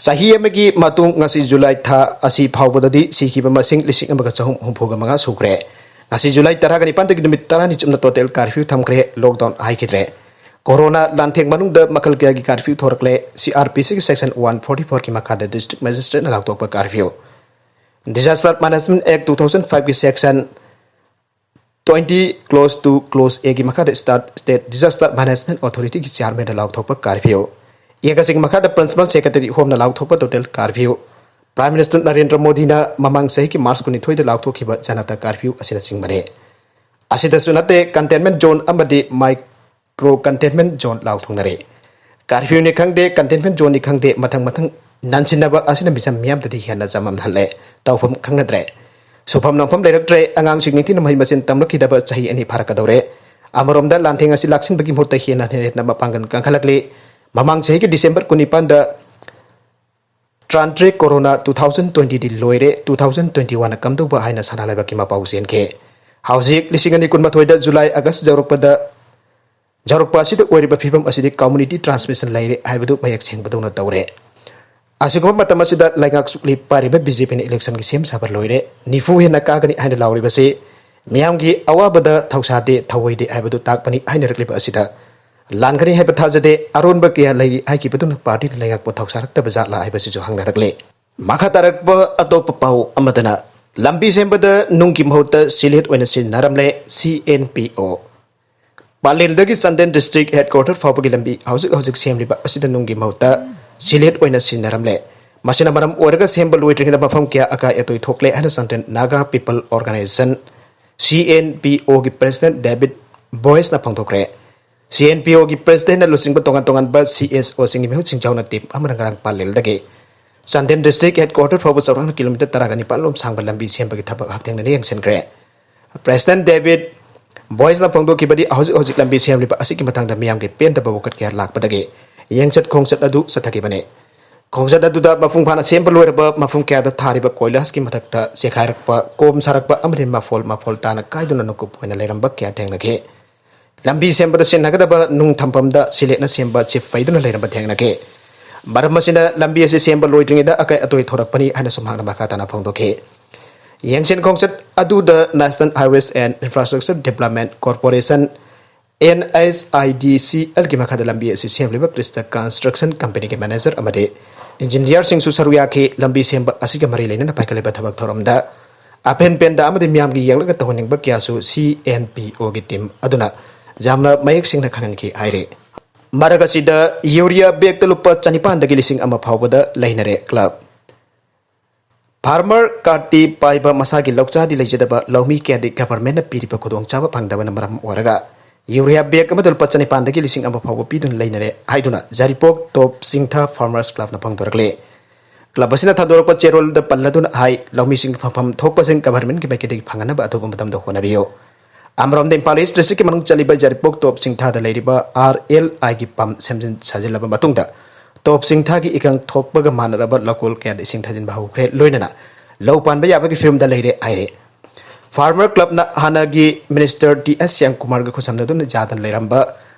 ꯆꯍꯤ ꯑꯃꯒꯤ ꯃꯇꯨꯡ ꯉꯁꯤ ꯖꯨꯂꯥꯏ ꯊꯥ ꯑꯁꯤ ꯐꯥꯎꯕꯗꯗꯤ ꯁꯤꯈꯤꯕ ꯃꯁꯤꯡ ꯂꯤꯁꯤꯡ ꯑꯃꯒ ꯆꯍꯨꯝ ꯍꯨꯝꯐꯨꯒ ꯃꯉꯥ ꯁꯨꯈ꯭ꯔꯦ꯫ ꯉꯁꯤ ꯖꯨꯂꯥꯏ ꯇꯔꯥꯒ ꯅꯤꯄꯥꯟꯗꯒꯤ ꯅꯨꯃꯤꯠ ꯇꯔꯥꯅꯤ ꯆꯨꯞꯅ total curfew ꯊꯝꯈ꯭ꯔꯦ, lockdown ꯍꯥꯏꯈꯤꯗ꯭ꯔꯦ꯫ ꯀꯣꯔꯣꯅꯥ ꯂꯥꯟꯊꯦꯡ ꯃꯅꯨꯡꯗ ꯃꯈꯜ ꯀꯌꯥꯒꯤ curfew ꯊꯣꯔꯛꯂꯦ꯫ CrPCꯒꯤ section one forty fourꯒꯤ ꯃꯈꯥꯗ district magistrateꯅ ꯂꯥꯎꯊꯣꯛꯄ curfew꯫ Disaster Management Act two thousand fiveꯀꯤ section twenty clause two clause Aꯒꯤ ꯃꯈꯥꯗ state, state disaster management authorityꯒꯤ chairmanꯅ ꯂꯥꯎꯊꯣꯛꯄ curfew꯫ Act ꯑꯁꯤꯒꯤ ꯃꯈꯥꯗ principal secretary ꯍꯣꯝꯅ ꯂꯥꯎꯊꯣꯛꯄ total curfew꯫ Prime Minister Narendra ꯃꯣꯗꯤꯅ ꯃꯃꯥꯡ ꯆꯍꯤꯒꯤ ꯃꯥꯔꯆ ꯀꯨꯟꯅꯤꯊꯣꯏꯗ ꯂꯥꯎꯊꯣꯛꯈꯤꯕ ꯖꯅꯇꯥ curfew ꯑꯁꯤꯅꯆꯤꯡꯕꯅꯤ꯫ ꯑꯁꯤꯗꯁꯨ ꯅꯠꯇꯦ, containment zone ꯑꯃꯗꯤ micro containment zone ꯂꯥꯎꯊꯣꯛꯅꯔꯦ꯫ Curfewꯅꯤ ꯈꯪꯗꯦ, containment zoneꯅꯤ ꯈꯪꯗꯦ, ꯃꯊꯪ ꯃꯊꯪ ꯅꯟꯁꯤꯟꯅꯕ ꯑꯁꯤꯅ ꯃꯤꯆꯝ ꯃꯤꯌꯥꯝꯗꯗꯤ ꯍꯦꯟꯅ ꯆꯃꯝꯅꯍꯜꯂꯦ꯫ ꯇꯧꯐꯝ ꯈꯪꯅꯗ꯭ꯔꯦ꯫ ꯁꯨꯐꯝ ꯅꯣꯝꯐꯝ ꯂꯩꯔꯛꯇ꯭ꯔꯦ꯫ ꯑꯉꯥꯡꯁꯤꯡ ꯅꯤꯡꯊꯤꯅ ꯃꯍꯩ ꯃꯁꯤꯡ ꯇꯝꯂꯛꯈꯤꯗꯕ ꯆꯍꯤ ꯑꯅꯤ ꯐꯥꯔꯛꯀꯗꯧꯔꯦ꯫ ꯑꯃꯔꯣꯝꯗ ꯂꯥꯟꯊꯦꯡ ꯑꯁꯤ ꯂꯥꯛꯁꯤꯟꯕꯒꯤ ꯃꯍꯨꯠꯇ ꯍꯦꯟꯅ ꯍꯦꯟꯅ ꯃꯄꯥꯡꯒꯜ ꯀꯟꯈꯠꯂꯛꯂꯤ꯫ ꯃꯃꯥꯡ ꯆꯍꯤꯒꯤ ꯗꯤꯁꯦꯝꯕꯔ ꯀꯨꯟꯅꯤꯄꯥꯟꯗ ꯇꯔꯥꯇꯔꯦꯠ ꯀꯣꯔꯣꯅꯥ two thousand twentyꯗꯤ ꯂꯣꯏꯔꯦ, two thousand twenty-oneꯅ ꯀꯝꯗꯧꯕ ꯍꯥꯏꯅ ꯁꯅꯥ ꯂꯩꯕꯥꯛꯀꯤ ꯃꯄꯥꯎ ꯆꯦꯟꯈꯤ꯫ ꯍꯧꯖꯤꯛ ꯂꯤꯁꯤꯡ ꯑꯅꯤ ꯀꯨꯟꯃꯥꯊꯣꯏꯗ ꯖꯨꯂꯥꯏ ꯑꯥꯒꯁ ꯌꯧꯔꯛꯄꯗ, ꯌꯧꯔꯛꯄ ꯑꯁꯤꯗ ꯑꯣꯏꯔꯤꯕ ꯐꯤꯕꯝ ꯑꯁꯤꯗꯤ community transmission ꯂꯩꯔꯦ ꯍꯥꯏꯕꯗꯨ ꯃꯌꯦꯛ ꯁꯦꯡꯕꯗꯧꯅ ꯇꯧꯔꯦ꯫ ꯑꯁꯤꯒꯨꯝꯕ ꯃꯇꯝ ꯑꯁꯤꯗ ꯂꯩꯉꯥꯛ ꯆꯨꯞꯂꯤ ꯄꯥꯏꯔꯤꯕ BJPꯅ electionꯒꯤ ꯁꯦꯝ ꯁꯥꯕ ꯂꯣꯏꯔꯦ, ꯅꯤꯐꯨ ꯍꯦꯟꯅ ꯀꯥꯒꯅꯤ ꯍꯥꯏꯅ ꯂꯥꯎꯔꯤꯕꯁꯤ ꯃꯤꯌꯥꯝꯒꯤ ꯑꯋꯥꯕꯗ ꯊꯧꯁꯥꯗꯦ, ꯊꯧꯑꯣꯏꯗꯦ ꯍꯥꯏꯕꯗꯨ ꯇꯥꯛꯄꯅꯤ ꯍꯥꯏꯅꯔꯛꯂꯤꯕ ꯑꯁꯤꯗ ꯂꯥꯟꯒꯅꯤ ꯍꯥꯏꯕ ꯊꯥꯖꯗꯦ, ꯑꯔꯣꯟꯕ ꯀꯌꯥ ꯂꯩꯔꯤ ꯍꯥꯏꯈꯤꯕꯗꯨꯅ partyꯅ ꯂꯩꯉꯥꯛꯄꯨ ꯊꯧꯁꯥꯔꯛꯇꯕ ꯖꯥꯠꯂꯥ ꯍꯥꯏꯕꯁꯤꯁꯨ ꯍꯪꯅꯔꯛꯂꯤ꯫ ꯃꯈꯥ ꯇꯥꯔꯛꯄ ꯑꯇꯣꯞꯄ ꯄꯥꯎ ꯑꯃꯗꯅ, ꯂꯝꯕꯤ ꯁꯦꯝꯕꯗ ꯅꯨꯡꯒꯤ ꯃꯍꯨꯠꯇ ꯁꯤꯂꯦꯠ ꯑꯣꯏꯅ ꯁꯤꯖꯤꯟꯅꯔꯝꯂꯦ, CNPO꯫ ꯄꯥꯂꯦꯜꯗꯒꯤ ꯆꯥꯟꯗꯦꯜ district headquarter ꯐꯥꯎꯕꯒꯤ ꯂꯝꯕꯤ ꯍꯧꯖꯤꯛ ꯍꯧꯖꯤꯛ ꯁꯦꯝꯂꯤꯕ ꯑꯁꯤꯗ ꯅꯨꯡꯒꯤ ꯃꯍꯨꯠꯇ ꯁꯤꯂꯦꯠ ꯑꯣꯏꯅ ꯁꯤꯖꯤꯟꯅꯔꯝꯂꯦ꯫ ꯃꯁꯤꯅ ꯃꯔꯝ ꯑꯣꯏꯔꯒ ꯁꯦꯝꯕ ꯂꯣꯏꯗ꯭ꯔꯤꯉꯩꯗ ꯃꯐꯝ ꯀꯌꯥ ꯑꯀꯥꯏ ꯑꯇꯣꯏ ꯊꯣꯛꯂꯦ ꯍꯥꯏꯅ Central Naga People Organization, CNPOꯒꯤ president David Boyceꯅ ꯐꯣꯡꯗꯣꯛꯈ꯭ꯔꯦ꯫ ꯁꯤ ꯑꯦꯟ ꯄꯤ ꯑꯣꯒꯤ ꯄ꯭ꯔꯦꯁꯤꯗꯦꯟꯅ ꯂꯨꯆꯤꯡꯕ ꯇꯣꯉꯥꯟ ꯇꯣꯉꯥꯟꯕ ꯁꯤ ꯑꯦꯁ ꯑꯣꯁꯤꯡꯒꯤ ꯃꯤꯍꯨꯠꯁꯤꯡ ꯌꯥꯎꯅ ꯇꯤꯝ ꯑꯃꯅ ꯉꯔꯥꯡ ꯄꯥꯂꯦꯜꯗꯒꯤ ꯆꯥꯟꯗꯦꯜ ꯗꯤꯁꯇ꯭ꯔꯤꯛ ꯍꯦꯗꯀ꯭ꯋꯥꯇꯔ ꯐꯥꯎꯕ ꯆꯥꯎꯔꯥꯛꯅ ꯀꯤꯂꯣꯃꯤꯇꯔ ꯇꯔꯥꯒ ꯅꯤꯄꯥꯟ ꯂꯣꯝ ꯁꯥꯡꯕ ꯂꯝꯕꯤ ꯁꯦꯝꯕꯒꯤ ꯊꯕꯛ ꯍꯛꯊꯦꯡꯅꯅ ꯌꯦꯡꯁꯤꯟꯈ꯭ꯔꯦ꯫ ꯄ꯭ꯔꯦꯁꯤꯗꯦꯟ ꯗꯦꯕꯤꯠ ꯕꯣꯏꯁꯅ ꯐꯣꯡꯗꯣꯛꯈꯤꯕꯗꯤ, ꯍꯧꯖꯤꯛ ꯍꯧꯖꯤꯛ ꯂꯝꯕꯤ ꯁꯦꯝꯂꯤꯕ ꯑꯁꯤꯒꯤ ꯃꯇꯥꯡꯗ ꯃꯤꯌꯥꯝꯒꯤ ꯄꯦꯟꯗꯕ ꯋꯥꯀꯠ ꯀꯌꯥ ꯂꯥꯛꯄꯗꯒꯤ ꯌꯦꯡꯆꯠ ꯈꯣꯡꯆꯠ ꯑꯗꯨ ꯆꯠꯊꯈꯤꯕꯅꯤ꯫ ꯈꯣꯡꯆꯠ ꯑꯗꯨꯗ ꯃꯄꯨꯡ ꯐꯥꯅ ꯁꯦꯝꯕ ꯂꯣꯏꯔꯕ ꯃꯐꯝ ꯀꯌꯥꯗ ꯊꯥꯔꯤꯕ ꯀꯣꯏꯂꯥꯁꯀꯤ ꯃꯊꯛꯇ ꯆꯦꯈꯥꯏꯔꯛꯄ, ꯀꯣꯝ ꯁꯥꯔꯛꯄ ꯑꯃꯗꯤ ꯃꯐꯣꯜ ꯃꯐꯣꯜ ꯇꯥꯅ ꯀꯥꯏꯗꯨꯅ ꯅꯀꯨꯞ ꯑꯣꯏꯅ ꯂꯩꯔꯝꯕ ꯀꯌꯥ ꯊꯦꯡꯅꯈꯤ꯫ ꯂꯝꯕꯤ ꯁꯦꯝꯕꯗ ꯁꯤꯖꯤꯟꯅꯒꯗꯕ ꯅꯨꯡ ꯊꯝꯐꯝꯗ ꯁꯤꯂꯦꯠꯅ ꯁꯦꯝꯕ ꯆꯤꯞ ꯄꯩꯗꯨꯅ ꯂꯩꯔꯝꯕ ꯊꯦꯡꯅꯈꯤ꯫ ꯃꯔꯝ ꯑꯁꯤꯅ ꯂꯝꯕꯤ ꯑꯁꯤ ꯁꯦꯝꯕ ꯂꯣꯏꯗ꯭ꯔꯤꯉꯩꯗ ꯑꯀꯥꯏ ꯑꯇꯣꯏ ꯊꯣꯔꯛꯄꯅꯤ ꯍꯥꯏꯅꯁꯨ ꯃꯍꯥꯛꯅ ꯃꯈꯥ ꯇꯥꯅ ꯐꯣꯡꯗꯣꯛꯈꯤ꯫ ꯌꯦꯡꯁꯤꯟ ꯈꯣꯡꯆꯠ ꯑꯗꯨꯗ National Highways and Infrastructure Development Corporation, N H I D C L ꯒꯤ ꯃꯈꯥꯗ ꯂꯝꯕꯤ ꯑꯁꯤ ꯁꯦꯝꯂꯤꯕ ꯀ꯭ꯔꯤꯁꯇ ꯀꯟꯁꯇ꯭ꯔꯛꯁꯟ ꯀꯝꯄꯦꯅꯤꯒꯤ ꯃꯦꯅꯦꯖꯔ ꯑꯃꯗꯤ ꯏꯟꯖꯤꯅꯤꯌꯔꯁꯤꯡꯁꯨ ꯁꯔꯨꯛ ꯌꯥꯈꯤ꯫ ꯂꯝꯕꯤ ꯁꯦꯝꯕ ꯑꯁꯤꯒ ꯃꯔꯤ ꯂꯩꯅꯅ ꯄꯥꯏꯈꯠꯂꯤꯕ ꯊꯕꯛ ꯊꯧꯔꯝꯗ ꯑꯄꯦꯟ ꯄꯦꯟꯗ ꯑꯃꯗꯤ ꯃꯤꯌꯥꯝꯒꯤ ꯌꯦꯡꯂꯒ ꯇꯧꯍꯟꯅꯤꯡꯕ ꯀꯌꯥꯁꯨ ꯁꯤ ꯑꯦꯟ ꯄꯤ ꯑꯣꯒꯤ ꯇꯤꯝ ꯑꯗꯨꯅ ꯌꯥꯝꯅ ꯃꯌꯦꯛ ꯁꯦꯡꯅ ꯈꯪꯍꯟꯈꯤ ꯍꯥꯏꯔꯤ꯫ ꯃꯔꯛ ꯑꯁꯤꯗ ꯌꯨꯔꯤꯌꯥ ꯕꯦꯒꯇ ꯂꯨꯄꯥ ꯆꯅꯤꯄꯥꯟꯗꯒꯤ ꯂꯤꯁꯤꯡ ꯑꯃ ꯐꯥꯎꯕꯗ ꯂꯩꯅꯔꯦ ꯀ꯭ꯂꯕ꯫ ꯐꯥꯔꯃꯔ ꯀꯥꯔꯗꯇꯤ ꯄꯥꯏꯕ ꯃꯁꯥꯒꯤ ꯂꯧꯆꯥꯗꯤ ꯂꯩꯖꯗꯕ ꯂꯧꯃꯤ ꯀꯌꯥꯗꯤ ꯒꯚꯔꯟꯃꯦꯟꯠꯅ ꯄꯤꯔꯤꯕ ꯈꯨꯗꯣꯡꯆꯥꯕ ꯐꯪꯗꯕꯅ ꯃꯔꯝ ꯑꯣꯏꯔꯒ ꯌꯨꯔꯤꯌꯥ ꯕꯦꯒ ꯑꯃꯗ ꯂꯨꯄꯥ ꯆꯅꯤꯄꯥꯟꯗꯒꯤ ꯂꯤꯁꯤꯡ ꯑꯃ ꯐꯥꯎꯕ ꯄꯤꯗꯨꯅ ꯂꯩꯅꯔꯦ ꯍꯥꯏꯗꯨꯅ ꯖꯥꯔꯤꯄꯣꯛ ꯇꯣꯞ ꯆꯤꯡꯊꯥ ꯐꯥꯔꯃꯔꯁ ꯀ꯭ꯂꯕꯅ ꯐꯣꯡꯗꯣꯔꯛꯂꯤ꯫ ꯀ꯭ꯂꯕ ꯑꯁꯤꯅ ꯊꯥꯗꯣꯔꯛꯄ ꯆꯦꯔꯣꯜꯗ ꯄꯜꯂꯗꯨꯅ ꯍꯥꯏ, ꯂꯧꯃꯤꯁꯤꯡ ꯐꯪꯐꯝ ꯊꯣꯛꯄꯁꯤꯡ ꯒꯚꯔꯟꯃꯦꯟꯠꯀꯤ ꯃꯥꯏꯀꯩꯗꯒꯤ ꯐꯪꯍꯟꯅꯕ ꯑꯊꯨꯕ ꯃꯇꯝꯗ ꯍꯣꯠꯅꯕꯤꯌꯨ꯫ ꯑꯃꯔꯣꯝꯗ ꯏꯝꯐꯥꯜ ꯏꯁ ꯗꯤꯁꯇ꯭ꯔꯤꯛꯀꯤ ꯃꯅꯨꯡ ꯆꯜꯂꯤꯕ ꯖꯥꯔꯤꯄꯣꯛ ꯇꯣꯞ ꯆꯤꯡꯊꯥꯗ ꯂꯩꯔꯤꯕ ꯑꯥꯔ ꯑꯦꯜ ꯑꯥꯏꯒꯤ ꯄꯝ ꯁꯦꯝꯖꯤꯟ ꯁꯥꯖꯤꯜꯂꯕ ꯃꯇꯨꯡꯗ ꯇꯣꯞ ꯆꯤꯡꯊꯥꯒꯤ ꯏꯀꯪ ꯊꯣꯛꯄꯒ ꯃꯥꯟꯅꯔꯕ ꯂꯧꯀꯣꯜ ꯀꯌꯥꯗ ꯏꯁꯤꯡ ꯊꯥꯖꯤꯟꯕ ꯍꯧꯈ꯭ꯔꯦ, ꯂꯣꯏꯅꯅ ꯂꯧ ꯄꯥꯟꯕ ꯌꯥꯕꯒꯤ ꯐꯤꯕꯝꯗ ꯂꯩꯔꯦ ꯍꯥꯏꯔꯦ꯫ ꯐꯥꯔꯃꯔ ꯀ꯭ꯂꯕꯅ ꯍꯥꯟꯅꯒꯤ ꯃꯤꯅꯤꯁꯇꯔ ꯇꯤ ꯑꯦꯁ ꯁ꯭ꯌꯥꯝꯀꯨꯃꯥꯔꯒ ꯈꯨꯠꯁꯝꯅꯗꯨꯅ ꯌꯥꯗꯅ ꯂꯩꯔꯝꯕ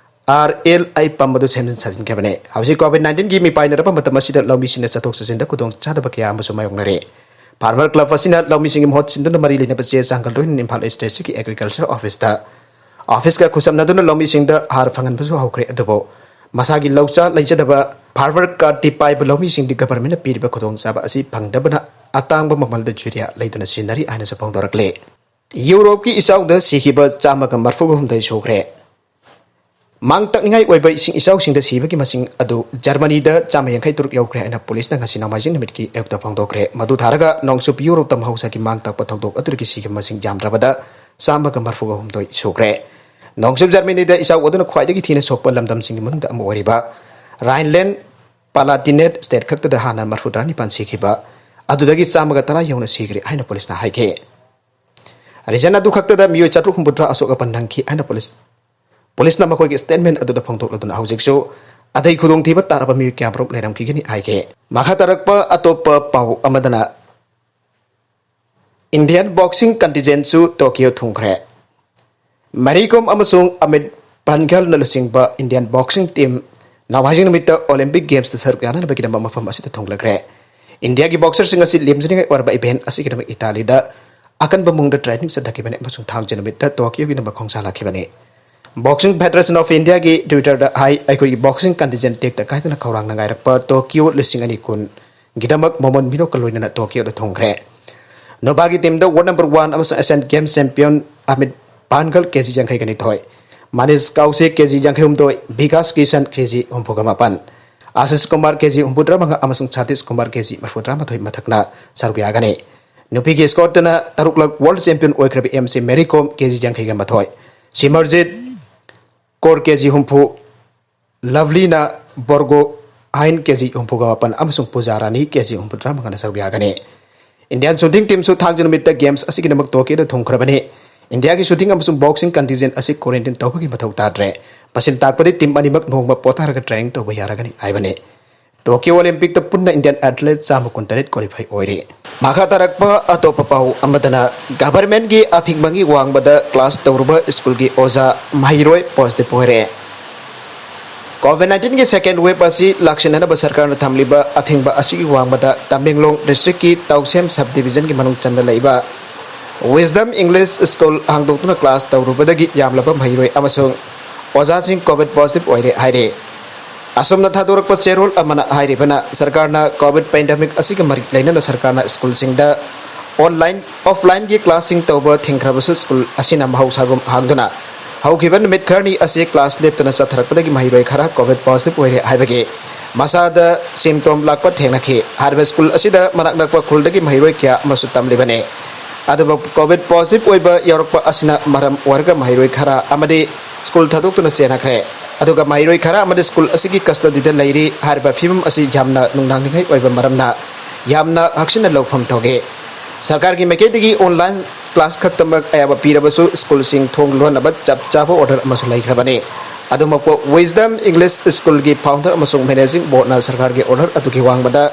ꯑꯥꯔ ꯑꯦꯜ ꯑꯥꯏ ꯄꯝ ꯑꯗꯨ ꯁꯦꯝꯖꯤꯟ ꯁꯥꯖꯤꯟꯈꯤꯕꯅꯤ꯫ ꯍꯧꯖꯤꯛ ꯀꯣꯚꯤꯗ ꯅꯥꯏꯟꯇꯤꯟꯒꯤ ꯃꯤꯄꯥꯏꯅꯔꯕ ꯃꯇꯝ ꯑꯁꯤꯗ ꯂꯧꯃꯤꯁꯤꯡꯅ ꯆꯠꯊꯣꯛ ꯆꯠꯁꯤꯟꯗ ꯈꯨꯗꯣꯡ ꯆꯥꯗꯕ ꯀꯌꯥ ꯑꯃꯁꯨ ꯃꯥꯌꯣꯛꯅꯔꯤ꯫ ꯐꯥꯔꯃꯔ ꯀ꯭ꯂꯕ ꯑꯁꯤꯅ ꯂꯧꯃꯤꯁꯤꯡꯒꯤ ꯃꯍꯨꯠ ꯁꯤꯟꯗꯨꯅ ꯃꯔꯤ ꯂꯩꯅꯕ ꯆꯦ ꯆꯥꯡꯒ ꯂꯣꯏꯅꯅ ꯏꯝꯐꯥꯜ ꯏꯁ ꯗꯤꯁꯇ꯭ꯔꯤꯛꯀꯤ ꯑꯦꯒ꯭ꯔꯤꯀꯜꯆꯔ ꯑꯣꯐꯤꯁꯇ, ꯑꯣꯐꯤꯁꯀ ꯈꯨꯠꯁꯝꯅꯗꯨꯅ ꯂꯧꯃꯤꯁꯤꯡꯗ ꯍꯥꯔ ꯐꯪꯍꯟꯕꯁꯨ ꯍꯧꯈ꯭ꯔꯦ꯫ ꯑꯗꯨꯕꯨ ꯃꯁꯥꯒꯤ ꯂꯧꯆꯥ ꯂꯩꯖꯗꯕ ꯐꯥꯔꯃꯔ ꯀꯥꯔꯗꯇꯤ ꯄꯥꯏꯕ ꯂꯧꯃꯤꯁꯤꯡꯗꯤ ꯒꯚꯔꯟꯃꯦꯟꯠꯅ ꯄꯤꯔꯤꯕ ꯈꯨꯗꯣꯡꯆꯥꯕ ꯑꯁꯤ ꯐꯪꯗꯕꯅ ꯑꯇꯥꯡꯕ ꯃꯃꯜꯗ ꯌꯨꯔꯤꯌꯥ ꯂꯩꯗꯨꯅ ꯁꯤꯖꯤꯟꯅꯔꯤ ꯍꯥꯏꯅꯁꯨ ꯐꯣꯡꯗꯣꯔꯛꯂꯤ꯫ ꯌꯨꯔꯣꯞꯀꯤ ꯏꯆꯥꯎꯗ ꯁꯤꯈꯤꯕ ꯆꯥꯝꯃꯒ ꯃꯔꯐꯨꯒ ꯍꯨꯝꯗꯣꯏ ꯁꯨꯈ꯭ꯔꯦ꯫ ꯃꯥꯡ ꯇꯥꯛꯅꯤꯡꯉꯥꯏ ꯑꯣꯏꯕ ꯏꯁꯤꯡ ꯏꯆꯥꯎꯁꯤꯡꯗ ꯁꯤꯕꯒꯤ ꯃꯁꯤꯡ ꯑꯗꯨ ꯖꯔꯃꯅꯤꯗ ꯆꯥꯝꯃ ꯌꯥꯡꯈꯩ ꯇꯔꯨꯛ ꯌꯧꯈ꯭ꯔꯦ ꯍꯥꯏꯅ ꯄꯨꯂꯤꯁꯅ ꯉꯁꯤ ꯅꯣꯡꯃꯥꯏꯖꯤꯡ ꯅꯨꯃꯤꯠꯀꯤ ꯑꯌꯨꯛꯇ ꯐꯣꯡꯗꯣꯛꯈ꯭ꯔꯦ꯫ ꯃꯗꯨ ꯊꯥꯔꯒ ꯅꯣꯡꯆꯨꯞ ꯌꯨꯔꯣꯞꯇ ꯃꯍꯧꯁꯥꯒꯤ ꯃꯥꯡ ꯇꯥꯛꯄ ꯊꯧꯗꯣꯛ ꯑꯗꯨꯗꯒꯤ ꯁꯤꯈꯤꯕ ꯃꯁꯤꯡ ꯌꯥꯝꯗ꯭ꯔꯕꯗ ꯆꯥꯝꯃꯒ ꯃꯔꯐꯨꯒ ꯍꯨꯝꯗꯣꯏ ꯁꯨꯈ꯭ꯔꯦ꯫ ꯅꯣꯡꯆꯨꯞ ꯖꯔꯃꯅꯤꯗ ꯏꯆꯥꯎ ꯑꯗꯨꯅ ꯈ꯭ꯋꯥꯏꯗꯒꯤ ꯊꯤꯅ ꯁꯣꯛꯄ ꯂꯝꯗꯝꯁꯤꯡꯒꯤ ꯃꯅꯨꯡꯗ ꯑꯃ ꯑꯣꯏꯔꯤꯕ ꯔꯥꯏꯟꯂꯦꯟ ꯄꯥꯂꯥꯇꯤꯅꯦꯠ ꯁ꯭ꯇꯦꯠ ꯈꯛꯇꯗ ꯍꯥꯟꯅ ꯃꯔꯐꯨ ꯇꯔꯥꯅꯤꯄꯥꯟ ꯁꯤꯈꯤꯕ ꯑꯗꯨꯗꯒꯤ ꯆꯥꯝꯃꯒ ꯇꯔꯥ ꯌꯧꯅ ꯁꯤꯈ꯭ꯔꯦ ꯍꯥꯏꯅ ꯄꯨꯂꯤꯁꯅ ꯍꯥꯏꯈꯤ꯫ ꯔꯤꯖꯟ ꯑꯗꯨ ꯈꯛꯇꯗ ꯃꯤꯑꯣꯏ ꯆꯥꯇ꯭ꯔꯨꯛ ꯍꯨꯝꯐꯨꯇꯔꯥ ꯑꯁꯣꯛ ꯑꯄꯟ ꯅꯪꯈꯤ ꯍꯥꯏꯅ ꯄꯨꯂꯤꯁ, ꯄꯨꯂꯤꯁꯅ ꯃꯈꯣꯏꯒꯤ ꯁ꯭ꯇꯦꯠꯃꯦꯟ ꯑꯗꯨꯗ ꯐꯣꯡꯗꯣꯛꯂꯗꯨꯅ ꯍꯧꯖꯤꯛꯁꯨ ꯑꯇꯩ ꯈꯨꯗꯣꯡꯊꯤꯕ ꯇꯥꯔꯕ ꯃꯤꯑꯣꯏ ꯀꯌꯥꯃꯔꯨꯝ ꯂꯩꯔꯝꯈꯤꯒꯅꯤ ꯍꯥꯏꯈꯤ꯫ ꯃꯈꯥ ꯇꯥꯔꯛꯄ ꯑꯇꯣꯞꯄ ꯄꯥꯎ ꯑꯃꯗꯅ ꯏꯟꯗꯤꯌꯟ ꯕꯣꯛꯁꯤꯡ ꯀꯟꯇꯤꯟꯖꯦꯟꯁꯨ ꯇꯣꯀꯤꯌꯣ ꯊꯨꯡꯈ꯭ꯔꯦ꯫ ꯃꯦꯔꯤ ꯀꯣꯝ ꯑꯃꯁꯨꯡ ꯑꯃꯤꯠ ꯄꯟꯘꯜꯅ ꯂꯨꯆꯤꯡꯕ ꯏꯟꯗꯤꯌꯟ ꯕꯣꯛꯁꯤꯡ ꯇꯤꯝ ꯅꯣꯡꯃꯥꯏꯖꯤꯡ ꯅꯨꯃꯤꯠꯇ ꯑꯣꯂꯤꯝꯄꯤꯛ ꯒꯦꯝꯁꯇ ꯁꯔꯨꯛ ꯌꯥꯅꯅꯕꯒꯤꯗꯃꯛ ꯃꯐꯝ ꯑꯁꯤꯗ ꯊꯨꯡꯂꯈ꯭ꯔꯦ꯫ ꯏꯟꯗꯤꯌꯥꯒꯤ ꯕꯣꯛꯁꯔꯁꯤꯡ ꯑꯁꯤ ꯂꯦꯝꯖꯅꯤꯡꯉꯥꯏ ꯑꯣꯏꯔꯕ ꯏꯚꯦꯟꯠ ꯑꯁꯤꯒꯤꯗꯃꯛ ꯏꯇꯥꯂꯤꯗ ꯑꯀꯟꯕ ꯃꯑꯣꯡꯗ ꯇ꯭ꯔꯦꯅꯤꯡ ꯆꯠꯊꯈꯤꯕꯅꯤ ꯑꯃꯁꯨꯡ ꯊꯥꯡꯖ ꯅꯨꯃꯤꯠꯇ ꯇꯣꯀꯤꯌꯣꯒꯤꯗꯃꯛ ꯈꯣꯡꯁꯥꯜꯂꯛꯈꯤꯕꯅꯤ꯫ ꯕꯣꯛꯁꯤꯡ ꯐꯦꯗꯔꯦꯁꯟ ꯑꯣꯐ ꯏꯟꯗꯤꯌꯥꯒꯤ ꯇ꯭ꯋꯤꯇꯔꯗ ꯍꯥꯏ, "ꯑꯩꯈꯣꯏꯒꯤ ꯕꯣꯛꯁꯤꯡ ꯀꯟꯇꯤꯟꯖꯦꯟ ꯇꯦꯛꯇ ꯀꯥꯏꯗꯅ ꯈꯧꯔꯥꯡꯅ ꯉꯥꯏꯔꯛꯄ ꯇꯣꯀꯤꯌꯣ ꯂꯤꯁꯤꯡ ꯑꯅꯤ ꯀꯨꯟꯒꯤꯗꯃꯛ ꯃꯣꯃꯣꯟ ꯃꯤꯅꯣꯛꯀ ꯂꯣꯏꯅꯅ ꯇꯣꯀꯤꯌꯣꯗ ꯊꯨꯡꯈ꯭ꯔꯦ"꯫ ꯅꯨꯄꯥꯒꯤ ꯇꯤꯝꯗ ꯋꯥꯔꯜ ꯅꯝꯕꯔ ꯋꯥꯟ ꯑꯃꯁꯨꯡ ꯑꯦꯁꯤꯌꯥꯟ ꯒꯦꯝꯁ ꯆꯦꯝꯄꯤꯌꯟ ꯑꯃꯤꯠ ꯄꯥꯟꯒꯜ ꯀꯦꯖꯤ ꯌꯥꯡꯈꯩꯒ ꯅꯤꯊꯣꯏ, ꯃꯅꯤꯁ ꯀꯥꯎꯁꯦ ꯀꯦꯖꯤ ꯌꯥꯡꯈꯩ ꯍꯨꯝꯗꯣꯏ, ꯕꯤꯀꯥꯁ ꯀꯤꯁꯟ ꯀꯦꯖꯤ ꯍꯨꯝꯐꯨꯒ ꯃꯥꯄꯟ, ꯑꯥꯁꯤꯁ ꯀꯨꯃꯥꯔ ꯀꯦꯖꯤ ꯍꯨꯝꯐꯨꯇꯔꯥ ꯃꯉꯥ ꯑꯃꯁꯨꯡ ꯁꯥꯇꯤꯁ ꯀꯨꯃꯥꯔ ꯀꯦꯖꯤ ꯃꯔꯐꯨꯇꯔꯥ ꯃꯥꯊꯣꯏ ꯃꯊꯛꯅ ꯁꯔꯨꯛ ꯌꯥꯒꯅꯤ꯫ ꯅꯨꯄꯤꯒꯤ ꯁ꯭ꯀꯣꯠꯇꯅ ꯇꯔꯨꯛꯂꯛ ꯋꯥꯔꯜ ꯆꯦꯝꯄꯤꯌꯟ ꯑꯣꯏꯈ꯭ꯔꯕ ꯑꯦꯝ ꯁꯤ ꯃꯦꯔꯤ ꯀꯣꯝ ꯀꯦꯖꯤ ꯌꯥꯡꯈꯩꯒ ꯃꯥꯊꯣꯏ, ꯁꯤꯃꯔꯖꯤꯠ ꯀꯣꯔ ꯀꯦꯖꯤ ꯍꯨꯝꯐꯨ, ꯂꯚꯂꯤꯅ ꯕꯣꯔꯒꯣꯍꯥꯏꯟ ꯀꯦꯖꯤ ꯍꯨꯝꯐꯨꯒ ꯃꯥꯄꯟ ꯑꯃꯁꯨꯡ ꯄꯨꯖꯥ ꯔꯥꯅꯤ ꯀꯦꯖꯤ ꯍꯨꯝꯐꯨꯇꯔꯥ ꯃꯉꯥꯅ ꯁꯔꯨꯛ ꯌꯥꯒꯅꯤ꯫ ꯏꯟꯗꯤꯌꯥꯟ ꯁꯨꯇꯤꯡ ꯇꯤꯝꯁꯨ ꯊꯥꯡꯖ ꯅꯨꯃꯤꯠꯇ ꯒꯦꯝꯁ ꯑꯁꯤꯒꯤꯗꯃꯛ ꯇꯣꯀꯤꯌꯣꯗ ꯊꯨꯡꯈ꯭ꯔꯕꯅꯤ꯫ ꯏꯟꯗꯤꯌꯥꯒꯤ ꯁꯨꯇꯤꯡ ꯑꯃꯁꯨꯡ ꯕꯣꯛꯁꯤꯡ ꯀꯟꯇꯤꯟꯖꯦꯟ ꯑꯁꯤ ꯀ꯭ꯋꯥꯔꯦꯟꯇꯤꯟ ꯇꯧꯕꯒꯤ ꯃꯊꯧ ꯇꯥꯗ꯭ꯔꯦ꯫ ꯃꯁꯤꯅ ꯇꯥꯛꯄꯗꯤ ꯇꯤꯝ ꯑꯅꯤꯃꯛ ꯅꯣꯡꯃ ꯄꯣꯊꯥꯔꯒ ꯇ꯭ꯔꯦꯅꯤꯡ ꯇꯧꯕ ꯌꯥꯔꯒꯅꯤ ꯍꯥꯏꯕꯅꯤ꯫ ꯇꯣꯀꯤꯌꯣ ꯑꯣꯂꯤꯝꯄꯤꯛꯇ ꯄꯨꯟꯅ ꯏꯟꯗꯤꯌꯟ ꯑꯦꯊꯂꯦꯠ ꯆꯥꯝꯃ ꯀꯨꯟꯇꯔꯦꯠ ꯀ꯭ꯋꯥꯂꯤꯐꯥꯏ ꯑꯣꯏꯔꯦ꯫ ꯃꯈꯥ ꯇꯥꯔꯛꯄ ꯑꯇꯣꯞꯄ ꯄꯥꯎ ꯑꯃꯗꯅ, ꯒꯚꯔꯟꯃꯦꯟꯠꯀꯤ ꯑꯊꯤꯡꯕꯒꯤ ꯋꯥꯡꯃꯗ ꯀ꯭ꯂꯥꯁ ꯇꯧꯔꯨꯕ ꯁ꯭ꯀꯨꯜꯒꯤ ꯑꯣꯖꯥ ꯃꯍꯩꯔꯣꯏ ꯄꯣꯖꯤꯇꯤꯚ ꯑꯣꯏꯔꯦ꯫ ꯀꯣꯚꯤꯗ ꯅꯥꯏꯟꯇꯤꯟꯒꯤ ꯁꯦꯀꯦꯟ ꯋꯦꯚ ꯑꯁꯤ ꯂꯥꯛꯁꯤꯟꯅꯅꯕ ꯁꯔꯀꯥꯔꯅ ꯊꯝꯂꯤꯕ ꯑꯊꯤꯡꯕ ꯑꯁꯤꯒꯤ ꯋꯥꯡꯃꯗ ꯇꯃꯦꯡꯂꯣꯡ ꯗꯤꯁꯇ꯭ꯔꯤꯛꯀꯤ ꯇꯥꯎꯁꯦꯝ ꯁꯕ ꯗꯤꯚꯤꯖꯟꯒꯤ ꯃꯅꯨꯡ ꯆꯟꯅ ꯂꯩꯕ ꯋꯤꯁꯗꯝ ꯏꯪꯂꯤꯁ ꯁ꯭ꯀꯨꯜ ꯍꯥꯡꯗꯣꯛꯇꯨꯅ ꯀ꯭ꯂꯥꯁ ꯇꯧꯔꯨꯕꯗꯒꯤ ꯌꯥꯝꯂꯕ ꯃꯍꯩꯔꯣꯏ ꯑꯃꯁꯨꯡ ꯑꯣꯖꯥꯁꯤꯡ ꯀꯣꯚꯤꯗ ꯄꯣꯖꯤꯇꯤꯚ ꯑꯣꯏꯔꯦ ꯍꯥꯏꯔꯦ꯫ ꯑꯁꯣꯝꯅ ꯊꯥꯗꯣꯔꯛꯄ ꯆꯦꯔꯣꯜ ꯑꯃꯅ ꯍꯥꯏꯔꯤꯕꯅ, ꯁꯔꯀꯥꯔꯅ ꯀꯣꯚꯤꯗ ꯄꯦꯟꯗꯦꯃꯤꯛ ꯑꯁꯤꯒ ꯃꯔꯤ ꯂꯩꯅꯅ ꯁꯔꯀꯥꯔꯅ ꯁ꯭ꯀꯨꯜꯁꯤꯡꯗ ꯑꯣꯟꯂꯥꯏꯟ, ꯑꯣꯐꯂꯥꯏꯟꯒꯤ ꯀ꯭ꯂꯥꯁꯁꯤꯡ ꯇꯧꯕ ꯊꯤꯡꯈ꯭ꯔꯕꯁꯨ, ꯁ꯭ꯀꯨꯜ ꯑꯁꯤꯅ ꯃꯍꯧꯁꯥꯒꯨꯝ ꯍꯥꯡꯗꯨꯅ ꯍꯧꯈꯤꯕ ꯅꯨꯃꯤꯠ ꯈꯔꯅꯤ ꯑꯁꯤ ꯀ꯭ꯂꯥꯁ ꯂꯦꯞꯇꯅ ꯆꯠꯊꯔꯛꯄꯗꯒꯤ ꯃꯍꯩꯔꯣꯏ ꯈꯔ ꯀꯣꯚꯤꯗ ꯄꯣꯖꯤꯇꯤꯚ ꯑꯣꯏꯔꯦ ꯍꯥꯏꯕꯒꯤ ꯃꯁꯥꯗ ꯁꯤꯝꯇꯣꯝ ꯂꯥꯛꯄ ꯊꯦꯡꯅꯈꯤ꯫ ꯍꯥꯏꯔꯤꯕ ꯁ꯭ꯀꯨꯜ ꯑꯁꯤꯗ ꯃꯅꯥꯛ ꯅꯛꯄ ꯈꯨꯜꯗꯒꯤ ꯃꯍꯩꯔꯣꯏ ꯀꯌꯥ ꯑꯃꯁꯨ ꯇꯝꯂꯤꯕꯅꯤ꯫ ꯑꯗꯨꯕꯨ COVID positive ꯑꯣꯏꯕ ꯌꯥꯎꯔꯛꯄ ꯑꯁꯤꯅ ꯃꯔꯝ ꯑꯣꯏꯔꯒ ꯃꯍꯩꯔꯣꯏ ꯈꯔ ꯑꯃꯗꯤ ꯁ꯭ꯀꯨꯜ ꯊꯥꯗꯣꯛꯇꯨꯅ ꯆꯦꯟꯅꯈ꯭ꯔꯦ꯫ ꯑꯗꯨꯒ ꯃꯍꯩꯔꯣꯏ ꯈꯔ ꯑꯃꯗꯤ ꯁ꯭ꯀꯨꯜ ꯑꯁꯤꯒꯤ custody ꯗ ꯂꯩꯔꯤ꯫ ꯍꯥꯏꯔꯤꯕ ꯐꯤꯕꯝ ꯑꯁꯤ ꯌꯥꯝꯅ ꯅꯨꯡꯅꯥꯡꯅꯤꯡꯉꯥꯏ ꯑꯣꯏꯕ ꯃꯔꯝꯅ ꯌꯥꯝꯅ ꯍꯛꯆꯤꯟꯅ ꯂꯧꯐꯝ ꯊꯣꯛꯏ꯫ ꯁꯔꯀꯥꯔꯒꯤ ꯃꯥꯏꯀꯩꯗꯒꯤ online class ꯈꯛꯇꯃꯛ ꯑꯌꯥꯕ ꯄꯤꯔꯕꯁꯨ ꯁ꯭ꯀꯨꯜꯁꯤꯡ ꯊꯣꯡ ꯂꯣꯟꯅꯕ ꯆꯞ ꯆꯥꯕ order ꯑꯃꯁꯨ ꯂꯩꯈ꯭ꯔꯕꯅꯤ꯫ ꯑꯗꯨꯃꯛꯄꯨ Wisdom English School ꯒꯤ founder ꯑꯃꯁꯨꯡ managing board ꯅ ꯁꯔꯀꯥꯔꯒꯤ order ꯑꯗꯨꯒꯤ ꯋꯥꯡꯃꯗ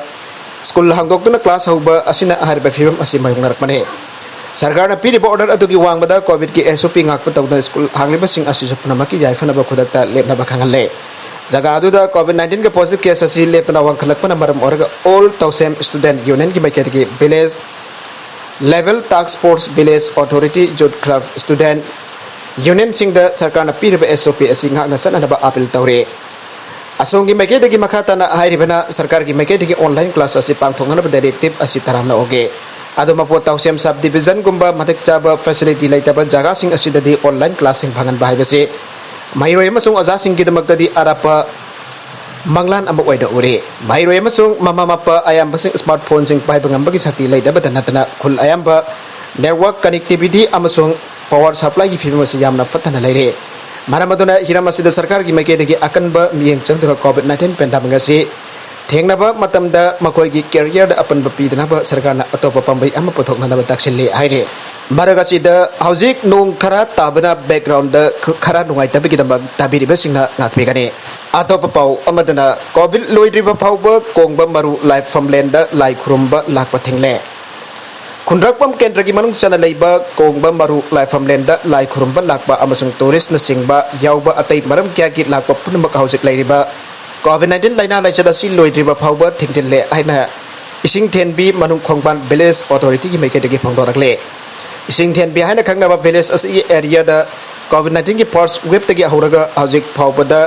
ꯁ꯭ꯀꯨꯜ ꯍꯥꯡꯗꯣꯛꯇꯨꯅ class ꯍꯧꯕ ꯑꯁꯤꯅ ꯍꯥꯏꯔꯤꯕ ꯐꯤꯕꯝ ꯑꯁꯤ ꯃꯥꯌꯣꯛꯅꯔꯛꯄꯅꯤ꯫ ꯁꯔꯀꯥꯔꯅ ꯄꯤꯔꯤꯕ order ꯑꯗꯨꯒꯤ ꯋꯥꯡꯃꯗ COVID ꯀꯤ SOP ꯉꯥꯛꯄ ꯇꯧꯗꯨꯅ ꯁ꯭ꯀꯨꯜ ꯍꯥꯡꯂꯤꯕꯁꯤꯡ ꯑꯁꯤꯁꯨ ꯄꯨꯝꯅꯃꯛꯀꯤ ꯌꯥꯏꯐꯅꯕ ꯈꯨꯗꯛꯇ ꯂꯦꯞꯅꯕ ꯈꯪꯍꯜꯂꯦ꯫ ꯖꯒꯥ ꯑꯗꯨꯗ COVID nineteen ꯒꯤ positive case ꯑꯁꯤ ꯂꯦꯞꯇꯅ ꯋꯥꯡꯈꯠꯂꯛꯄꯅ ꯃꯔꯝ ꯑꯣꯏꯔꯒ All Tausem Student Union ꯒꯤ ꯃꯥꯏꯀꯩꯗꯒꯤ village level task force, village authority, youth club, student union ꯁꯤꯡꯗ ꯁꯔꯀꯥꯔꯅ ꯄꯤꯔꯤꯕ SOP ꯑꯁꯤ ꯉꯥꯛꯅ ꯆꯠꯅꯅꯕ appeal ꯇꯧꯔꯤ꯫ ꯑꯁꯣꯝꯒꯤ ꯃꯥꯏꯀꯩꯗꯒꯤ ꯃꯈꯥ ꯇꯥꯅ ꯍꯥꯏꯔꯤꯕꯅ ꯁꯔꯀꯥꯔꯒꯤ ꯃꯥꯏꯀꯩꯗꯒꯤ online class ꯑꯁꯤ ꯄꯥꯡꯊꯣꯛꯅꯅꯕ directive ꯑꯁꯤ ꯇꯔꯥꯝꯅ ꯑꯣꯛꯏ꯫ ꯑꯗꯨꯃꯛꯄꯨ ꯇꯥꯎꯁꯦꯝ sub division ꯒꯨꯝꯕ ꯃꯇꯤꯛ ꯆꯥꯕ facility ꯂꯩꯇꯕ ꯖꯒꯥꯁꯤꯡ ꯑꯁꯤꯗꯗꯤ online class ꯁꯤꯡ ꯐꯪꯍꯟꯕ ꯍꯥꯏꯕꯁꯤ ꯃꯍꯩꯔꯣꯏ ꯑꯃꯁꯨꯡ ꯑꯣꯖꯥꯁꯤꯡꯒꯤꯗꯃꯛꯇꯗꯤ ꯑꯔꯥꯞꯄ ꯃꯪꯂꯥꯟ ꯑꯃ ꯑꯣꯏꯅ ꯎꯔꯤ꯫ ꯃꯍꯩꯔꯣꯏ ꯑꯃꯁꯨꯡ ꯃꯃꯥ ꯃꯄꯥ ꯑꯌꯥꯝꯕꯁꯤꯡ smartphone ꯁꯤꯡ ꯄꯥꯏꯕ ꯉꯝꯕꯒꯤ ꯁꯛꯇꯤ ꯂꯩꯇꯕꯇ ꯅꯠꯇꯅ ꯈꯨꯜ ꯑꯌꯥꯝꯕ network connectivity ꯑꯃꯁꯨꯡ power supply ꯒꯤ ꯐꯤꯕꯝ ꯑꯁꯤ ꯌꯥꯝꯅ ꯐꯠꯇꯅ ꯂꯩꯔꯤ꯫ ꯃꯔꯝ ꯑꯗꯨꯅ ꯍꯤꯔꯝ ꯑꯁꯤꯗ ꯁꯔꯀꯥꯔꯒꯤ ꯃꯥꯏꯀꯩꯗꯒꯤ ꯑꯀꯟꯕ ꯃꯤꯠꯌꯦꯡ ꯆꯪꯗꯨꯅ COVID nineteen pandemic ꯑꯁꯤ ꯊꯦꯡꯅꯕ ꯃꯇꯝꯗ ꯃꯈꯣꯏꯒꯤ career ꯗ ꯑꯄꯟꯕ ꯄꯤꯗꯅꯕ ꯁꯔꯀꯥꯔꯅ ꯑꯇꯣꯞꯄ ꯄꯥꯝꯕꯩ ꯑꯃ ꯄꯨꯊꯣꯛꯅꯅꯕ ꯇꯥꯛꯁꯤꯜꯂꯤ ꯍꯥꯏꯔꯤ꯫ ꯃꯔꯛ ꯑꯁꯤꯗ ꯍꯧꯖꯤꯛ ꯅꯣꯡ ꯈꯔ ꯇꯥꯕꯅ background ꯗ ꯈ-, ꯈꯔ ꯅꯨꯡꯉꯥꯏꯇꯕꯒꯤꯗꯃꯛ ꯇꯥꯕꯤꯔꯤꯕꯁꯤꯡꯅ ꯉꯥꯛꯄꯤꯒꯅꯤ꯫ ꯑꯇꯣꯞꯄ ꯄꯥꯎ ꯑꯃꯗꯅ, COVID ꯂꯣꯏꯗ꯭ꯔꯤꯕ ꯐꯥꯎꯕ ꯀꯣꯡꯕ ꯃꯔꯨ ꯂꯥꯏꯐꯝꯂꯦꯟꯗ ꯂꯥꯏ ꯈꯨꯔꯨꯝꯕ ꯂꯥꯛꯄ ꯊꯤꯡꯂꯦ꯫ ꯈꯨꯟꯗ꯭ꯔꯛꯄꯝ ꯀꯦꯟꯗ꯭ꯔꯒꯤ ꯃꯅꯨꯡ ꯆꯟꯅ ꯂꯩꯕ ꯀꯣꯡꯕ ꯃꯔꯨ ꯂꯥꯏꯐꯝꯂꯦꯟꯗ ꯂꯥꯏ ꯈꯨꯔꯨꯝꯕ ꯂꯥꯛꯄ ꯑꯃꯁꯨꯡ tourist ꯅꯆꯤꯡꯕ ꯌꯥꯎꯕ ꯑꯇꯩ ꯃꯔꯝ ꯀꯌꯥꯒꯤ ꯂꯥꯛꯄ ꯄꯨꯝꯅꯃꯛ ꯍꯧꯖꯤꯛ ꯂꯩꯔꯤꯕ COVID nineteen ꯂꯥꯏꯅꯥ ꯂꯥꯏꯆꯠ ꯑꯁꯤ ꯂꯣꯏꯗ꯭ꯔꯤꯕ ꯐꯥꯎꯕ ꯊꯤꯡꯖꯤꯜꯂꯦ ꯍꯥꯏꯅ ꯏꯁꯤꯡꯊꯦꯟꯕꯤ ꯃꯅꯨꯡ ꯈꯣꯡꯕꯥꯟ village authority ꯒꯤ ꯃꯥꯏꯀꯩꯗꯒꯤ ꯐꯣꯡꯗꯣꯔꯛꯂꯦ꯫ ꯏꯁꯤꯡꯊꯦꯟꯕꯤ ꯍꯥꯏꯅ ꯈꯪꯅꯕ village ꯑꯁꯤꯒꯤ area ꯗ COVID nineteen ꯒꯤ first wave ꯇꯒꯤ ꯍꯧꯔꯒ ꯍꯧꯖꯤꯛ ꯐꯥꯎꯕꯗ,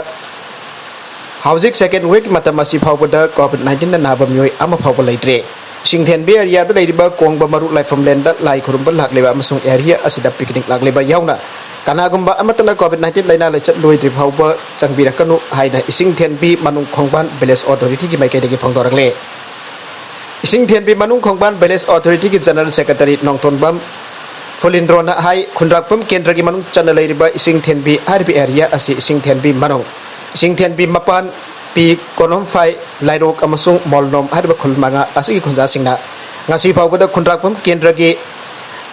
ꯍꯧꯖꯤꯛ second wave ꯀꯤ ꯃꯇꯝ ꯑꯁꯤ ꯐꯥꯎꯕꯗ COVID nineteen ꯅ ꯅꯥꯕ ꯃꯤꯑꯣꯏ ꯑꯃ ꯐꯥꯎꯕ ꯂꯩꯇ꯭ꯔꯤ꯫ ꯏꯁꯤꯡꯊꯦꯟꯕꯤ area ꯗ ꯂꯩꯔꯤꯕ ꯀꯣꯡꯕ ꯃꯔꯨ ꯂꯥꯏꯐꯝꯂꯦꯟꯗ ꯂꯥꯏ ꯈꯨꯔꯨꯝꯕ ꯂꯥꯛꯂꯤꯕ ꯑꯃꯁꯨꯡ area ꯑꯁꯤꯗ picnic ꯂꯥꯛꯂꯤꯕ ꯌꯥꯎꯅ ꯀꯅꯥꯒꯨꯝꯕ ꯑꯃꯠꯇꯅ COVID nineteen ꯂꯥꯏꯅꯥ ꯂꯥꯏꯆꯠ ꯂꯣꯏꯗ꯭ꯔꯤ ꯐꯥꯎꯕ ꯆꯪꯕꯤꯔꯛꯀꯅꯨ ꯍꯥꯏꯅ ꯏꯁꯤꯡꯊꯦꯟꯕꯤ ꯃꯅꯨꯡ ꯈꯣꯡꯕꯥꯟ village authority ꯒꯤ ꯃꯥꯏꯀꯩꯗꯒꯤ ꯐꯣꯡꯗꯣꯔꯛꯂꯤ꯫ ꯏꯁꯤꯡꯊꯦꯟꯕꯤ ꯃꯅꯨꯡ ꯈꯣꯡꯕꯥꯟ Village Authority ꯒꯤ General Secretary ꯅꯣꯡꯊꯣꯟꯕꯝ ꯐꯨꯂꯤꯟꯗ꯭ꯔꯣꯅ ꯍꯥꯏ, ꯈꯨꯟꯗ꯭ꯔꯥꯛꯄꯝ ꯀꯦꯟꯗ꯭ꯔꯒꯤ ꯃꯅꯨꯡ ꯆꯟꯅ ꯂꯩꯔꯤꯕ ꯏꯁꯤꯡꯊꯦꯟꯕꯤ ꯍꯥꯏꯔꯤꯕ area ꯑꯁꯤ ꯏꯁꯤꯡꯊꯦꯟꯕꯤ ꯃꯅꯨꯡ, ꯏꯁꯤꯡꯊꯦꯟꯕꯤ ꯃꯄꯥꯟ, ꯄꯤ ꯀꯣꯅꯣꯝꯐꯥꯏ, ꯂꯥꯏꯔꯣꯛ ꯑꯃꯁꯨꯡ ꯃꯣꯜꯅꯣꯝ ꯍꯥꯏꯔꯤꯕ ꯈꯨꯜ ꯃꯉꯥ ꯑꯁꯤꯒꯤ ꯈꯨꯟꯖꯥꯁꯤꯡꯅ ꯉꯁꯤ ꯐꯥꯎꯕꯗ ꯈꯨꯟꯗ꯭ꯔꯥꯛꯄꯝ ꯀꯦꯟꯗ꯭ꯔꯒꯤ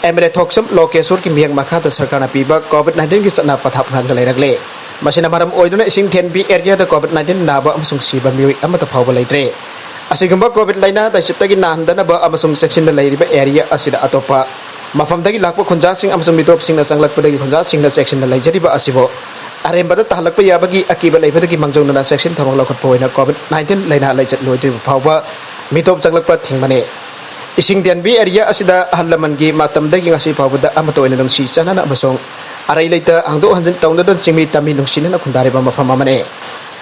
MLA ꯊꯣꯛꯁꯝ ꯂꯣꯀꯦꯁꯣꯔꯒꯤ ꯃꯤꯠꯌꯦꯡ ꯃꯈꯥꯗ ꯁꯔꯀꯥꯔꯅ ꯄꯤꯕ COVID nineteen ꯒꯤ ꯆꯠꯅ ꯄꯊꯥꯞ ꯉꯥꯛꯅ ꯂꯩꯔꯛꯂꯦ꯫ ꯃꯁꯤꯅ ꯃꯔꯝ ꯑꯣꯏꯗꯨꯅ ꯏꯁꯤꯡꯊꯦꯟꯕꯤ area ꯗ COVID nineteen ꯅꯥꯕ ꯑꯃꯁꯨꯡ ꯁꯤꯕ ꯃꯤꯑꯣꯏ ꯑꯃꯠꯇ ꯐꯥꯎꯕ ꯂꯩꯇ꯭ꯔꯦ꯫ ꯑꯁꯤꯒꯨꯝꯕ COVID ꯂꯥꯏꯅꯥ ꯂꯥꯏꯆꯠꯇꯒꯤ ꯅꯥꯍꯟꯗꯅꯕ ꯑꯃꯁꯨꯡ ꯆꯦꯛꯁꯤꯟꯅ ꯂꯩꯔꯤꯕ area ꯑꯁꯤꯗ ꯑꯇꯣꯞꯄ ꯃꯐꯝꯗꯒꯤ ꯂꯥꯛꯄ ꯈꯨꯟꯖꯥꯁꯤꯡ ꯑꯃꯁꯨꯡ ꯃꯤꯇꯣꯞꯁꯤꯡꯅ ꯆꯪꯂꯛꯄꯗꯒꯤ ꯈꯨꯟꯖꯥꯁꯤꯡꯅ ꯆꯦꯛꯁꯤꯟꯅ ꯂꯩꯖꯔꯤꯕ ꯑꯁꯤꯕꯨ ꯑꯔꯦꯝꯕꯗ ꯇꯥꯍꯜꯂꯛꯄ ꯌꯥꯕꯒꯤ ꯑꯀꯤꯕ ꯂꯩꯕꯗꯒꯤ ꯃꯥꯡꯖꯧꯅꯅ ꯆꯦꯛꯁꯤꯟ ꯊꯧꯔꯥꯡ ꯂꯧꯈꯠꯄ ꯑꯣꯏꯅ COVID nineteen ꯂꯥꯏꯅꯥ ꯂꯥꯏꯆꯠ ꯂꯣꯏꯗ꯭ꯔꯤꯕ ꯐꯥꯎꯕ ꯃꯤꯇꯣꯞ ꯆꯪꯂꯛꯄ ꯊꯤꯡꯕꯅꯤ꯫ ꯏꯁꯤꯡꯊꯦꯟꯕꯤ area ꯑꯁꯤꯗ ꯑꯍꯜ ꯂꯃꯟꯒꯤ ꯃꯇꯝꯗꯒꯤ ꯉꯁꯤ ꯐꯥꯎꯕꯗ ꯑꯃꯠꯇ ꯑꯣꯏꯅ ꯅꯨꯡꯁꯤ ꯆꯥꯟꯅꯅ ꯑꯃꯁꯨꯡ ꯑꯔꯩ ꯂꯩꯇ ꯍꯪꯗꯣꯛ ꯍꯟꯖꯤꯟ ꯇꯧꯅꯗꯨꯅ ꯆꯤꯡꯃꯤ ꯇꯝꯃꯤ ꯅꯨꯡꯁꯤꯅꯅ ꯈꯨꯟꯗꯥꯔꯤꯕ ꯃꯐꯝ ꯑꯃꯅꯤ꯫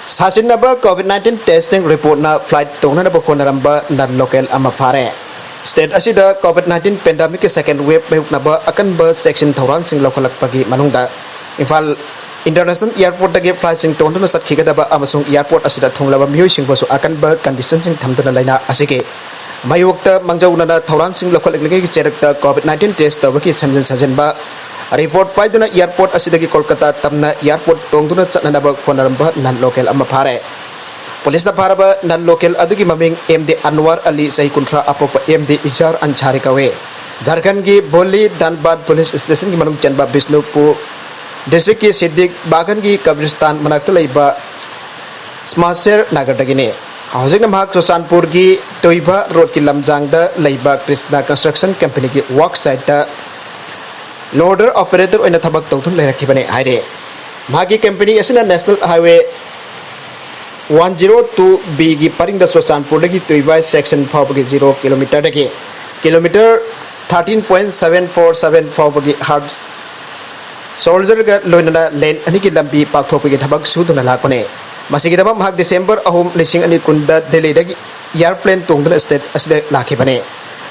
ꯁꯥꯁꯤꯟꯅꯕ COVID nineteen testing report ꯅ flight ꯇꯣꯡꯅꯅꯕ ꯍꯣꯠꯅꯔꯝꯕ non local ꯑꯃ ꯐꯥꯔꯦ꯫ State ꯑꯁꯤꯗ COVID nineteen pandemic ꯀꯤ second wave ꯃꯥꯌꯣꯛꯅꯕ ꯑꯀꯟꯕ ꯆꯦꯛꯁꯤꯟ ꯊꯧꯔꯥꯡꯁꯤꯡ ꯂꯧꯈꯠꯂꯛꯄꯒꯤ ꯃꯅꯨꯡꯗ ꯏꯝꯐꯥꯜ International Airport ꯇꯒꯤ flight ꯁꯤꯡ ꯇꯣꯡꯗꯨꯅ ꯆꯠꯈꯤꯒꯗꯕ ꯑꯃꯁꯨꯡ airport ꯑꯁꯤꯗ ꯊꯨꯡꯂꯕ ꯃꯤꯑꯣꯏꯁꯤꯡꯕꯨꯁꯨ ꯑꯀꯟꯕ condition ꯁꯤꯡ ꯊꯝꯗꯨꯅ ꯂꯩꯅꯥ ꯑꯁꯤꯒꯤ ꯃꯥꯌꯣꯛꯇ ꯃꯥꯡꯖꯧꯅꯅ ꯊꯧꯔꯥꯡꯁꯤꯡ ꯂꯧꯈꯠꯂꯛꯂꯤꯉꯩꯒꯤ ꯆꯩꯔꯛꯇ COVID nineteen test ꯇꯧꯕꯒꯤ ꯁꯦꯝꯖꯤꯟ ꯁꯥꯖꯤꯟꯕ report ꯄꯥꯏꯗꯨꯅ airport ꯑꯁꯤꯗꯒꯤ ꯀꯣꯜꯀꯇꯥ ꯇꯝꯅ airport ꯇꯣꯡꯗꯨꯅ ꯆꯠꯅꯅꯕ ꯍꯣꯠꯅꯔꯝꯕ non local ꯑꯃ ꯐꯥꯔꯦ꯫ Police ꯅ ꯐꯥꯔꯕ non local ꯑꯗꯨꯒꯤ ꯃꯃꯤꯡ M D ꯑꯟꯋꯥꯔ ꯑꯂꯤ, ꯆꯍꯤ ꯀꯨꯟꯊ꯭ꯔꯥ, ꯑꯄꯣꯛꯄ M D ꯏꯖꯥꯔ ꯑꯟꯁꯥꯔꯤ ꯀꯧꯏ꯫ ꯖꯥꯔꯈꯟꯒꯤ ꯕꯣꯂꯤ ꯙꯥꯟꯕꯥꯗ police station ꯒꯤ ꯃꯅꯨꯡ ꯆꯟꯕ ꯕꯤꯁꯅꯨꯄꯨꯔ district ꯀꯤ ꯁꯤꯗꯤꯛ ꯕꯥꯒꯟꯒꯤ ꯀꯕ꯭ꯔꯤꯁꯇꯥꯟ ꯃꯅꯥꯛꯇ ꯂꯩꯕ ꯁ꯭ꯃꯥꯁꯦꯔ ꯅꯒꯔꯗꯒꯤꯅꯤ꯫ ꯍꯧꯖꯤꯛꯅ ꯃꯍꯥꯛ ꯆꯨꯔꯆꯥꯟꯄꯨꯔꯒꯤ ꯇꯣꯏꯕ road ꯀꯤ ꯂꯝꯖꯥꯡꯗ ꯂꯩꯕ ꯀ꯭ꯔꯤꯁꯅ construction company ꯒꯤ work site ꯇ loader operator ꯑꯣꯏꯅ ꯊꯕꯛ ꯇꯧꯗꯨꯅ ꯂꯩꯔꯛꯈꯤꯕꯅꯤ ꯍꯥꯏꯔꯤ꯫ ꯃꯍꯥꯛꯀꯤ company ꯑꯁꯤꯅ National Highway one zero two B ꯒꯤ ꯄꯔꯤꯡꯗ ꯆꯨꯔꯆꯥꯟꯄꯨꯔꯗꯒꯤ ꯇꯨꯏꯕꯥꯏ section ꯐꯥꯎꯕꯒꯤ zero kilometre ꯗꯒꯤ kilometre thirteen point seven four seven ꯐꯥꯎꯕꯒꯤ hard soldier ꯒ ꯂꯣꯏꯅꯅ lane ꯑꯅꯤꯒꯤ ꯂꯝꯕꯤ ꯄꯥꯛꯊꯣꯛꯄꯒꯤ ꯊꯕꯛ ꯁꯨꯗꯨꯅ ꯂꯥꯛꯄꯅꯤ꯫ ꯃꯁꯤꯒꯤꯗꯃꯛ ꯃꯍꯥꯛ December ꯑꯍꯨꯝ, ꯂꯤꯁꯤꯡ ꯑꯅꯤ ꯀꯨꯟꯗ ꯗꯦꯜꯂꯤꯗꯒꯤ airplane ꯇꯣꯡꯗꯨꯅ state ꯑꯁꯤꯗ ꯂꯥꯛꯈꯤꯕꯅꯤ꯫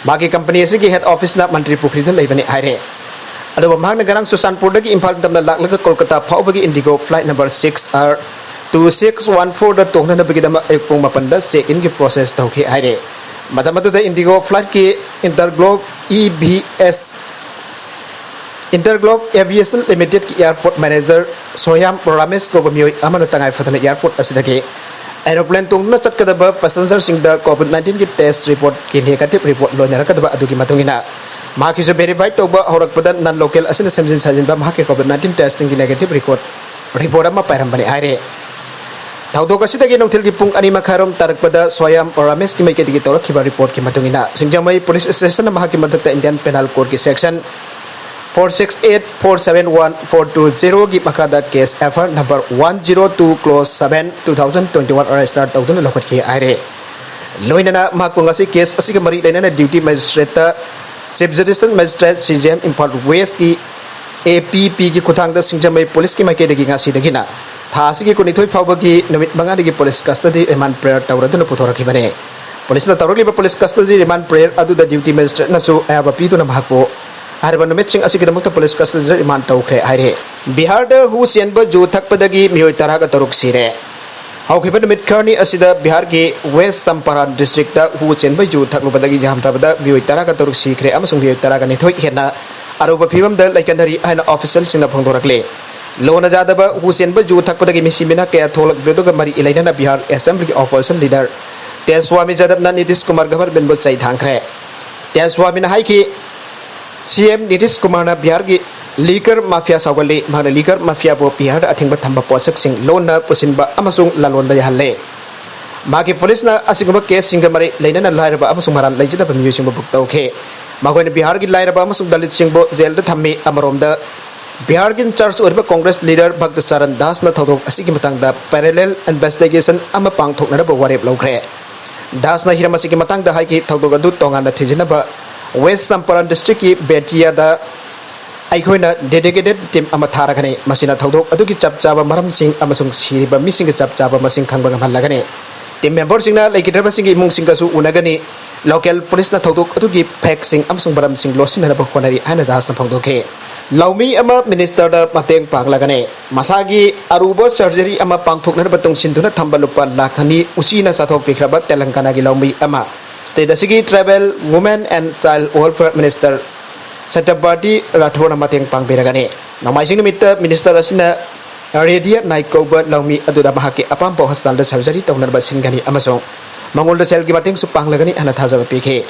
ꯃꯍꯥꯛꯀꯤ company ꯑꯁꯤꯒꯤ head office ꯅ ꯃꯟꯇ꯭ꯔꯤ ꯄꯨꯈ꯭ꯔꯤꯗ ꯂꯩꯕꯅꯤ ꯍꯥꯏꯔꯦ꯫ ꯑꯗꯨꯕꯨ ꯃꯍꯥꯛꯅ ꯉꯔꯥꯡ ꯆꯨꯔꯆꯥꯟꯄꯨꯔꯗꯒꯤ ꯏꯝꯐꯥꯜ ꯇꯝꯅ ꯂꯥꯛꯂꯒ ꯀꯣꯜꯀꯇꯥ ꯐꯥꯎꯕꯒꯤ Indigo flight number six R two six one four ꯗ ꯇꯣꯡꯅꯅꯕꯒꯤꯗꯃꯛ ꯑꯌꯨꯛ ꯄꯨꯡ ꯃꯥꯄꯟꯗ check in ꯒꯤ process ꯇꯧꯈꯤ ꯍꯥꯏꯔꯦ꯫ ꯃꯇꯝ ꯑꯗꯨꯗ IndiGo flightꯀꯤ Interglobe EVS, InterGlobe Aviation Limitedꯀꯤ airport manager ꯁꯣꯌꯥꯝ Ramesh ꯀꯧꯕ ꯃꯤꯑꯣꯏ ꯑꯃꯅ ꯇꯉꯥꯏ ꯐꯗꯅ airport ꯑꯁꯤꯗꯒꯤ aeroplane ꯇꯣꯡꯗꯨꯅ ꯆꯠꯀꯗꯕ passengerꯁꯤꯡꯗ COVID nineteenꯒꯤ test reportꯀꯤ negative report ꯂꯣꯏꯅꯔꯛꯀꯗꯕ ꯑꯗꯨꯒꯤ ꯃꯇꯨꯡ ꯏꯟꯅ ꯃꯍꯥꯛꯀꯤꯁꯨ verify ꯇꯧꯕ ꯍꯧꯔꯛꯄꯗ non local ꯑꯁꯤꯅ ꯁꯦꯝꯖꯤꯟ ꯁꯥꯖꯤꯟꯕ ꯃꯍꯥꯛꯀꯤ COVID nineteen testingꯒꯤ negative report, report ꯑꯃ ꯄꯥꯏꯔꯝꯕꯅꯤ ꯍꯥꯏꯔꯤ꯫ ꯊꯧꯗꯣꯛ ꯑꯁꯤꯗꯒꯤ ꯅꯨꯡꯊꯤꯜꯒꯤ ꯄꯨꯡ ꯑꯅꯤ ꯃꯈꯥꯏꯔꯣꯝ ꯇꯥꯔꯛꯄꯗ ꯁꯣꯌꯥꯝ ꯔꯥꯃꯦꯁꯀꯤ ꯃꯥꯏꯀꯩꯗꯒꯤ ꯇꯧꯔꯛꯈꯤꯕ reportꯀꯤ ꯃꯇꯨꯡ ꯏꯟꯅ ꯁꯤꯡꯖꯃꯩ police stationꯅ ꯃꯍꯥꯛꯀꯤ ꯃꯊꯛꯇ Indian Penal Codeꯀꯤ section four six eight four seven one four two zeroꯒꯤ ꯃꯈꯥꯗ case FIR number one zero two close seven two thousand twenty one register ꯇꯧꯗꯨꯅ ꯂꯧꯈꯠꯈꯤ ꯍꯥꯏꯔꯦ꯫ ꯂꯣꯏꯅꯅ ꯃꯍꯥꯛꯄꯨ ꯉꯁꯤ case ꯑꯁꯤꯒ ꯃꯔꯤ ꯂꯩꯅꯅ duty magistrateꯇ Chief Judicial Magistrate CJM Imphal Westꯀꯤ APPꯒꯤ ꯈꯨꯠꯊꯥꯡꯗ ꯁꯤꯡꯖꯃꯩ policeꯀꯤ ꯃꯥꯏꯀꯩꯗꯒꯤ ꯉꯁꯤꯗꯒꯤꯅ ꯊꯥ ꯑꯁꯤꯒꯤ ꯀꯨꯟꯅꯤꯊꯣꯏ ꯐꯥꯎꯕꯒꯤ ꯅꯨꯃꯤꯠ ꯃꯉꯥꯅꯤꯒꯤ police custody remand prayer ꯇꯧꯔꯗꯨꯅ ꯄꯨꯊꯣꯔꯛꯈꯤꯕꯅꯤ꯫ Policeꯅ ꯇꯧꯔꯛꯂꯤꯕ police custody remand prayer ꯑꯗꯨꯗ duty magistrateꯅꯁꯨ ꯑꯌꯥꯕ ꯄꯤꯗꯨꯅ ꯃꯍꯥꯛꯄꯨ ꯍꯥꯏꯔꯤꯕ ꯅꯨꯃꯤꯠꯁꯤꯡ ꯑꯁꯤꯒꯤꯗꯃꯛꯇ police custody remand ꯇꯧꯈ꯭ꯔꯦ ꯍꯥꯏꯔꯤ꯫ ꯕꯤꯍꯥꯔꯗ ꯍꯨ ꯆꯦꯟꯕ ꯌꯨ ꯊꯛꯄꯗꯒꯤ ꯃꯤꯑꯣꯏ ꯇꯔꯥꯒ ꯇꯔꯨꯛ ꯁꯤꯔꯦ꯫ ꯍꯧꯈꯤꯕ ꯅꯨꯃꯤꯠ ꯈꯔꯅꯤ ꯑꯁꯤꯗ ꯕꯤꯍꯥꯔꯒꯤ West Champaran districtꯇ ꯍꯨ ꯆꯦꯟꯕ ꯌꯨ ꯊꯛꯂꯨꯕꯗꯒꯤ ꯌꯥꯝꯗ꯭ꯔꯕꯗ ꯃꯤꯑꯣꯏ ꯇꯔꯥꯒ ꯇꯔꯨꯛ ꯁꯤꯈ꯭ꯔꯦ ꯑꯃꯁꯨꯡ ꯃꯤꯑꯣꯏ ꯇꯔꯥꯒ ꯅꯤꯊꯣꯏ ꯍꯦꯟꯅ ꯑꯔꯨꯕ ꯐꯤꯕꯝꯗ ꯂꯩꯀꯟꯅꯔꯤ ꯍꯥꯏꯅ officialꯁꯤꯡꯅ ꯐꯣꯡꯗꯣꯔꯛꯂꯤ꯫ ꯂꯣꯟꯅ ꯌꯥꯗꯕ ꯍꯨ ꯆꯦꯟꯕ ꯌꯨ ꯊꯛꯄꯗꯒꯤ ꯃꯤꯁꯤ ꯃꯤꯅꯥ ꯀꯌꯥ ꯊꯣꯛꯂꯛꯂꯤꯕꯗꯨꯒ ꯃꯔꯤ ꯂꯩꯅꯅ ꯕꯤꯍꯥꯔ Assemblyꯒꯤ opposition leader ꯇꯦꯖꯁ꯭ꯋꯥꯃꯤ ꯌꯥꯗꯕꯅ ꯅꯤꯇꯤꯁ ꯀꯨꯃꯥꯔ governmentꯕꯨ ꯆꯩ ꯊꯥꯡꯈ꯭ꯔꯦ꯫ ꯇꯦꯖꯁ꯭ꯋꯥꯃꯤꯅ ꯍꯥꯏꯈꯤ, CM ꯅꯤꯇꯤꯁ ꯀꯨꯃꯥꯔꯅ ꯕꯤꯍꯥꯔꯒꯤ liquor mafia ꯁꯧꯒꯠꯂꯤ꯫ ꯃꯍꯥꯛꯅ liquor mafiaꯕꯨ ꯕꯤꯍꯥꯔꯗ ꯑꯊꯤꯡꯕ ꯊꯝꯕ ꯄꯣꯠꯁꯛꯁꯤꯡ ꯂꯣꯟꯅ ꯄꯨꯁꯤꯟꯕ ꯑꯃꯁꯨꯡ ꯂꯂꯣꯟꯕ ꯌꯥꯍꯜꯂꯦ꯫ ꯃꯍꯥꯛꯀꯤ policeꯅ ꯑꯁꯤꯒꯨꯝꯕ caseꯁꯤꯡꯒ ꯃꯔꯤ ꯂꯩꯅꯅ ꯂꯥꯏꯔꯕ ꯑꯃꯁꯨꯡ ꯃꯔꯥꯜ ꯂꯩꯖꯗꯕ ꯃꯤꯑꯣꯏꯁꯤꯡꯕꯨ book ꯇꯧꯈꯤ꯫ ꯃꯈꯣꯏꯅ ꯕꯤꯍꯥꯔꯒꯤ ꯂꯥꯏꯔꯕ ꯑꯃꯁꯨꯡ ꯗꯂꯤꯠꯁꯤꯡꯕꯨ ꯖꯦꯜꯗ ꯊꯝꯃꯤ꯫ ꯑꯃꯔꯣꯝꯗ, ꯕꯤꯍꯥꯔꯒꯤ in charge ꯑꯣꯏꯔꯤꯕ Congress leader ꯚꯛꯇ ꯆꯔꯟ ꯗꯥꯁꯅ ꯊꯧꯗꯣꯛ ꯑꯁꯤꯒꯤ ꯃꯇꯥꯡꯗ parallel investigation ꯑꯃ ꯄꯥꯡꯊꯣꯛꯅꯅꯕ ꯋꯥꯔꯦꯞ ꯂꯧꯈ꯭ꯔꯦ꯫ ꯗꯥꯁꯅ ꯍꯤꯔꯝ ꯑꯁꯤꯒꯤ ꯃꯇꯥꯡꯗ ꯍꯥꯏꯈꯤ, ꯊꯧꯗꯣꯛ ꯑꯗꯨ ꯇꯣꯉꯥꯟꯅ ꯊꯤꯖꯤꯟꯅꯕ West Champaran districtꯀꯤ ꯕꯦꯇꯤꯌꯥꯗ ꯑꯩꯈꯣꯏꯅ dedicated team ꯑꯃ ꯊꯥꯔꯒꯅꯤ꯫ ꯃꯁꯤꯅ ꯊꯧꯗꯣꯛ ꯑꯗꯨꯒꯤ ꯆꯞ ꯆꯥꯕ ꯃꯔꯝꯁꯤꯡ ꯑꯃꯁꯨꯡ ꯁꯤꯔꯤꯕ ꯃꯤꯁꯤꯡꯒꯤ ꯆꯞ ꯆꯥꯕ ꯃꯁꯤꯡ ꯈꯪꯕ ꯉꯝꯍꯜꯂꯒꯅꯤ꯫ Team memberꯁꯤꯡꯅ ꯂꯩꯈꯤꯗ꯭ꯔꯕꯁꯤꯡꯒꯤ ꯏꯃꯨꯡꯁꯤꯡꯒꯁꯨ ꯎꯅꯒꯅꯤ꯫ Local policeꯅ ꯊꯧꯗꯣꯛ ꯑꯗꯨꯒꯤ factꯁꯤꯡ ꯑꯃꯁꯨꯡ ꯃꯔꯝꯁꯤꯡ ꯂꯣꯠꯁꯤꯟꯅꯅꯕ ꯍꯣꯠꯅꯔꯤ ꯍꯥꯏꯅ ꯗꯥꯁꯅ ꯐꯣꯡꯗꯣꯛꯈꯤ꯫ ꯂꯧꯃꯤ ꯑꯃ ministerꯗ ꯃꯇꯦꯡ ꯄꯥꯡꯂꯒꯅꯤ꯫ ꯃꯁꯥꯒꯤ ꯑꯔꯨꯕ surgery ꯑꯃ ꯄꯥꯡꯊꯣꯛꯅꯅꯕ ꯇꯨꯡꯁꯤꯟꯗꯨꯅ ꯊꯝꯕ ꯂꯨꯄꯥ ꯂꯥꯈ ꯑꯅꯤ ꯎꯆꯤꯅ ꯆꯥꯊꯣꯛꯄꯤꯈ꯭ꯔꯕ ꯇꯦꯂꯪꯒꯥꯅꯥꯒꯤ ꯂꯧꯃꯤ ꯑꯃ State ꯑꯁꯤꯒꯤ Tribal, Women and Child Welfare Minister ꯁꯇꯄꯇꯤ ꯔꯥꯊꯣꯔꯅ ꯃꯇꯦꯡ ꯄꯥꯡꯕꯤꯔꯒꯅꯤ꯫ ꯅꯣꯡꯃꯥꯏꯖꯤꯡ ꯅꯨꯃꯤꯠꯇ Minister ꯑꯁꯤꯅ ꯔꯦꯗꯤꯌꯥ ꯅꯥꯏꯛ ꯀꯧꯕ ꯂꯧꯃꯤ ꯑꯗꯨꯗ ꯃꯍꯥꯛꯀꯤ ꯑꯄꯥꯝꯕ hospitalꯗ surgery ꯇꯧꯅꯅꯕ ꯁꯤꯟꯒꯅꯤ ꯑꯃꯁꯨꯡ ꯃꯉꯣꯟꯗ ꯁꯦꯜꯒꯤ ꯃꯇꯦꯡꯁꯨ ꯄꯥꯡꯂꯒꯅꯤ ꯍꯥꯏꯅ ꯊꯥꯖꯕ ꯄꯤꯈꯤ꯫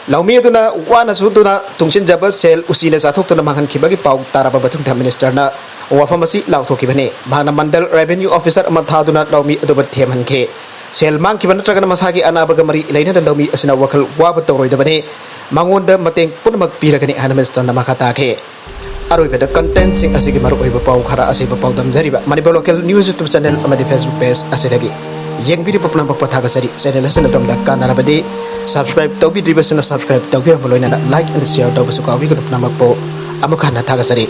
ꯂꯧꯃꯤ ꯑꯗꯨꯅ ꯋꯥꯅ ꯁꯨꯗꯨꯅ ꯇꯨꯡꯁꯤꯟꯖꯕ ꯁꯦꯜ ꯎꯆꯤꯅ ꯆꯥꯊꯣꯛꯇꯨꯅ ꯃꯥꯡꯍꯟꯈꯤꯕꯒꯤ ꯄꯥꯎ ꯇꯥꯔꯕ ꯃꯇꯨꯡꯗ Ministerꯅ ꯋꯥꯐꯝ ꯑꯁꯤ ꯂꯥꯎꯊꯣꯛꯈꯤꯕꯅꯤ꯫ ꯃꯍꯥꯛꯅ Mandal Revenue Officer ꯑꯃ ꯊꯥꯗꯨꯅ ꯂꯧꯃꯤ ꯑꯗꯨꯕꯨ ꯊꯦꯝꯍꯟꯈꯤ꯫ ꯁꯦꯜ ꯃꯥꯡꯈꯤꯕ ꯅꯠꯇ꯭ꯔꯒꯅ ꯃꯁꯥꯒꯤ ꯑꯅꯥꯕꯒ ꯃꯔꯤ ꯂꯩꯅꯅ ꯂꯧꯃꯤ ꯑꯁꯤꯅ ꯋꯥꯈꯜ ꯋꯥꯕ ꯇꯧꯔꯣꯏꯗꯕꯅꯤ꯫ ꯃꯉꯣꯟꯗ ꯃꯇꯦꯡ ꯄꯨꯝꯅꯃꯛ ꯄꯤꯔꯒꯅꯤ ꯍꯥꯏꯅ Ministerꯅ ꯃꯈꯥ ꯇꯥꯈꯤ꯫ ꯑꯔꯣꯏꯕꯗ contentꯁꯤꯡ ꯑꯁꯤꯒꯤ ꯃꯔꯨꯑꯣꯏꯕ ꯄꯥꯎ ꯈꯔ ꯑꯁꯤꯕꯨ ꯄꯥꯎꯗꯝꯖꯔꯤꯕ Manipur Local News YouTube channel ꯑꯃꯗꯤ Facebook page ꯑꯁꯤꯗꯒꯤ ꯌꯦꯡꯕꯤꯔꯤꯕ ꯄꯨꯝꯅꯃꯛꯄꯨ ꯊꯥꯒꯠꯆꯔꯤ꯫ Channel ꯑꯁꯤꯅ ꯑꯗꯣꯝꯗ ꯀꯥꯟꯅꯔꯕꯗꯤ subscribe ꯇꯧꯕꯤꯗ꯭ꯔꯤꯕꯁꯤꯅ subscribe ꯇꯧꯕꯤꯔꯝꯕ ꯂꯣꯏꯅꯅ like and share ꯇꯧꯕꯁꯨ ꯀꯥꯎꯕꯤꯒꯅꯨ꯫ ꯄꯨꯝꯅꯃꯛꯄꯨ ꯑꯃꯨꯛ ꯍꯟꯅ ꯊꯥꯒꯠꯆꯔꯤ꯫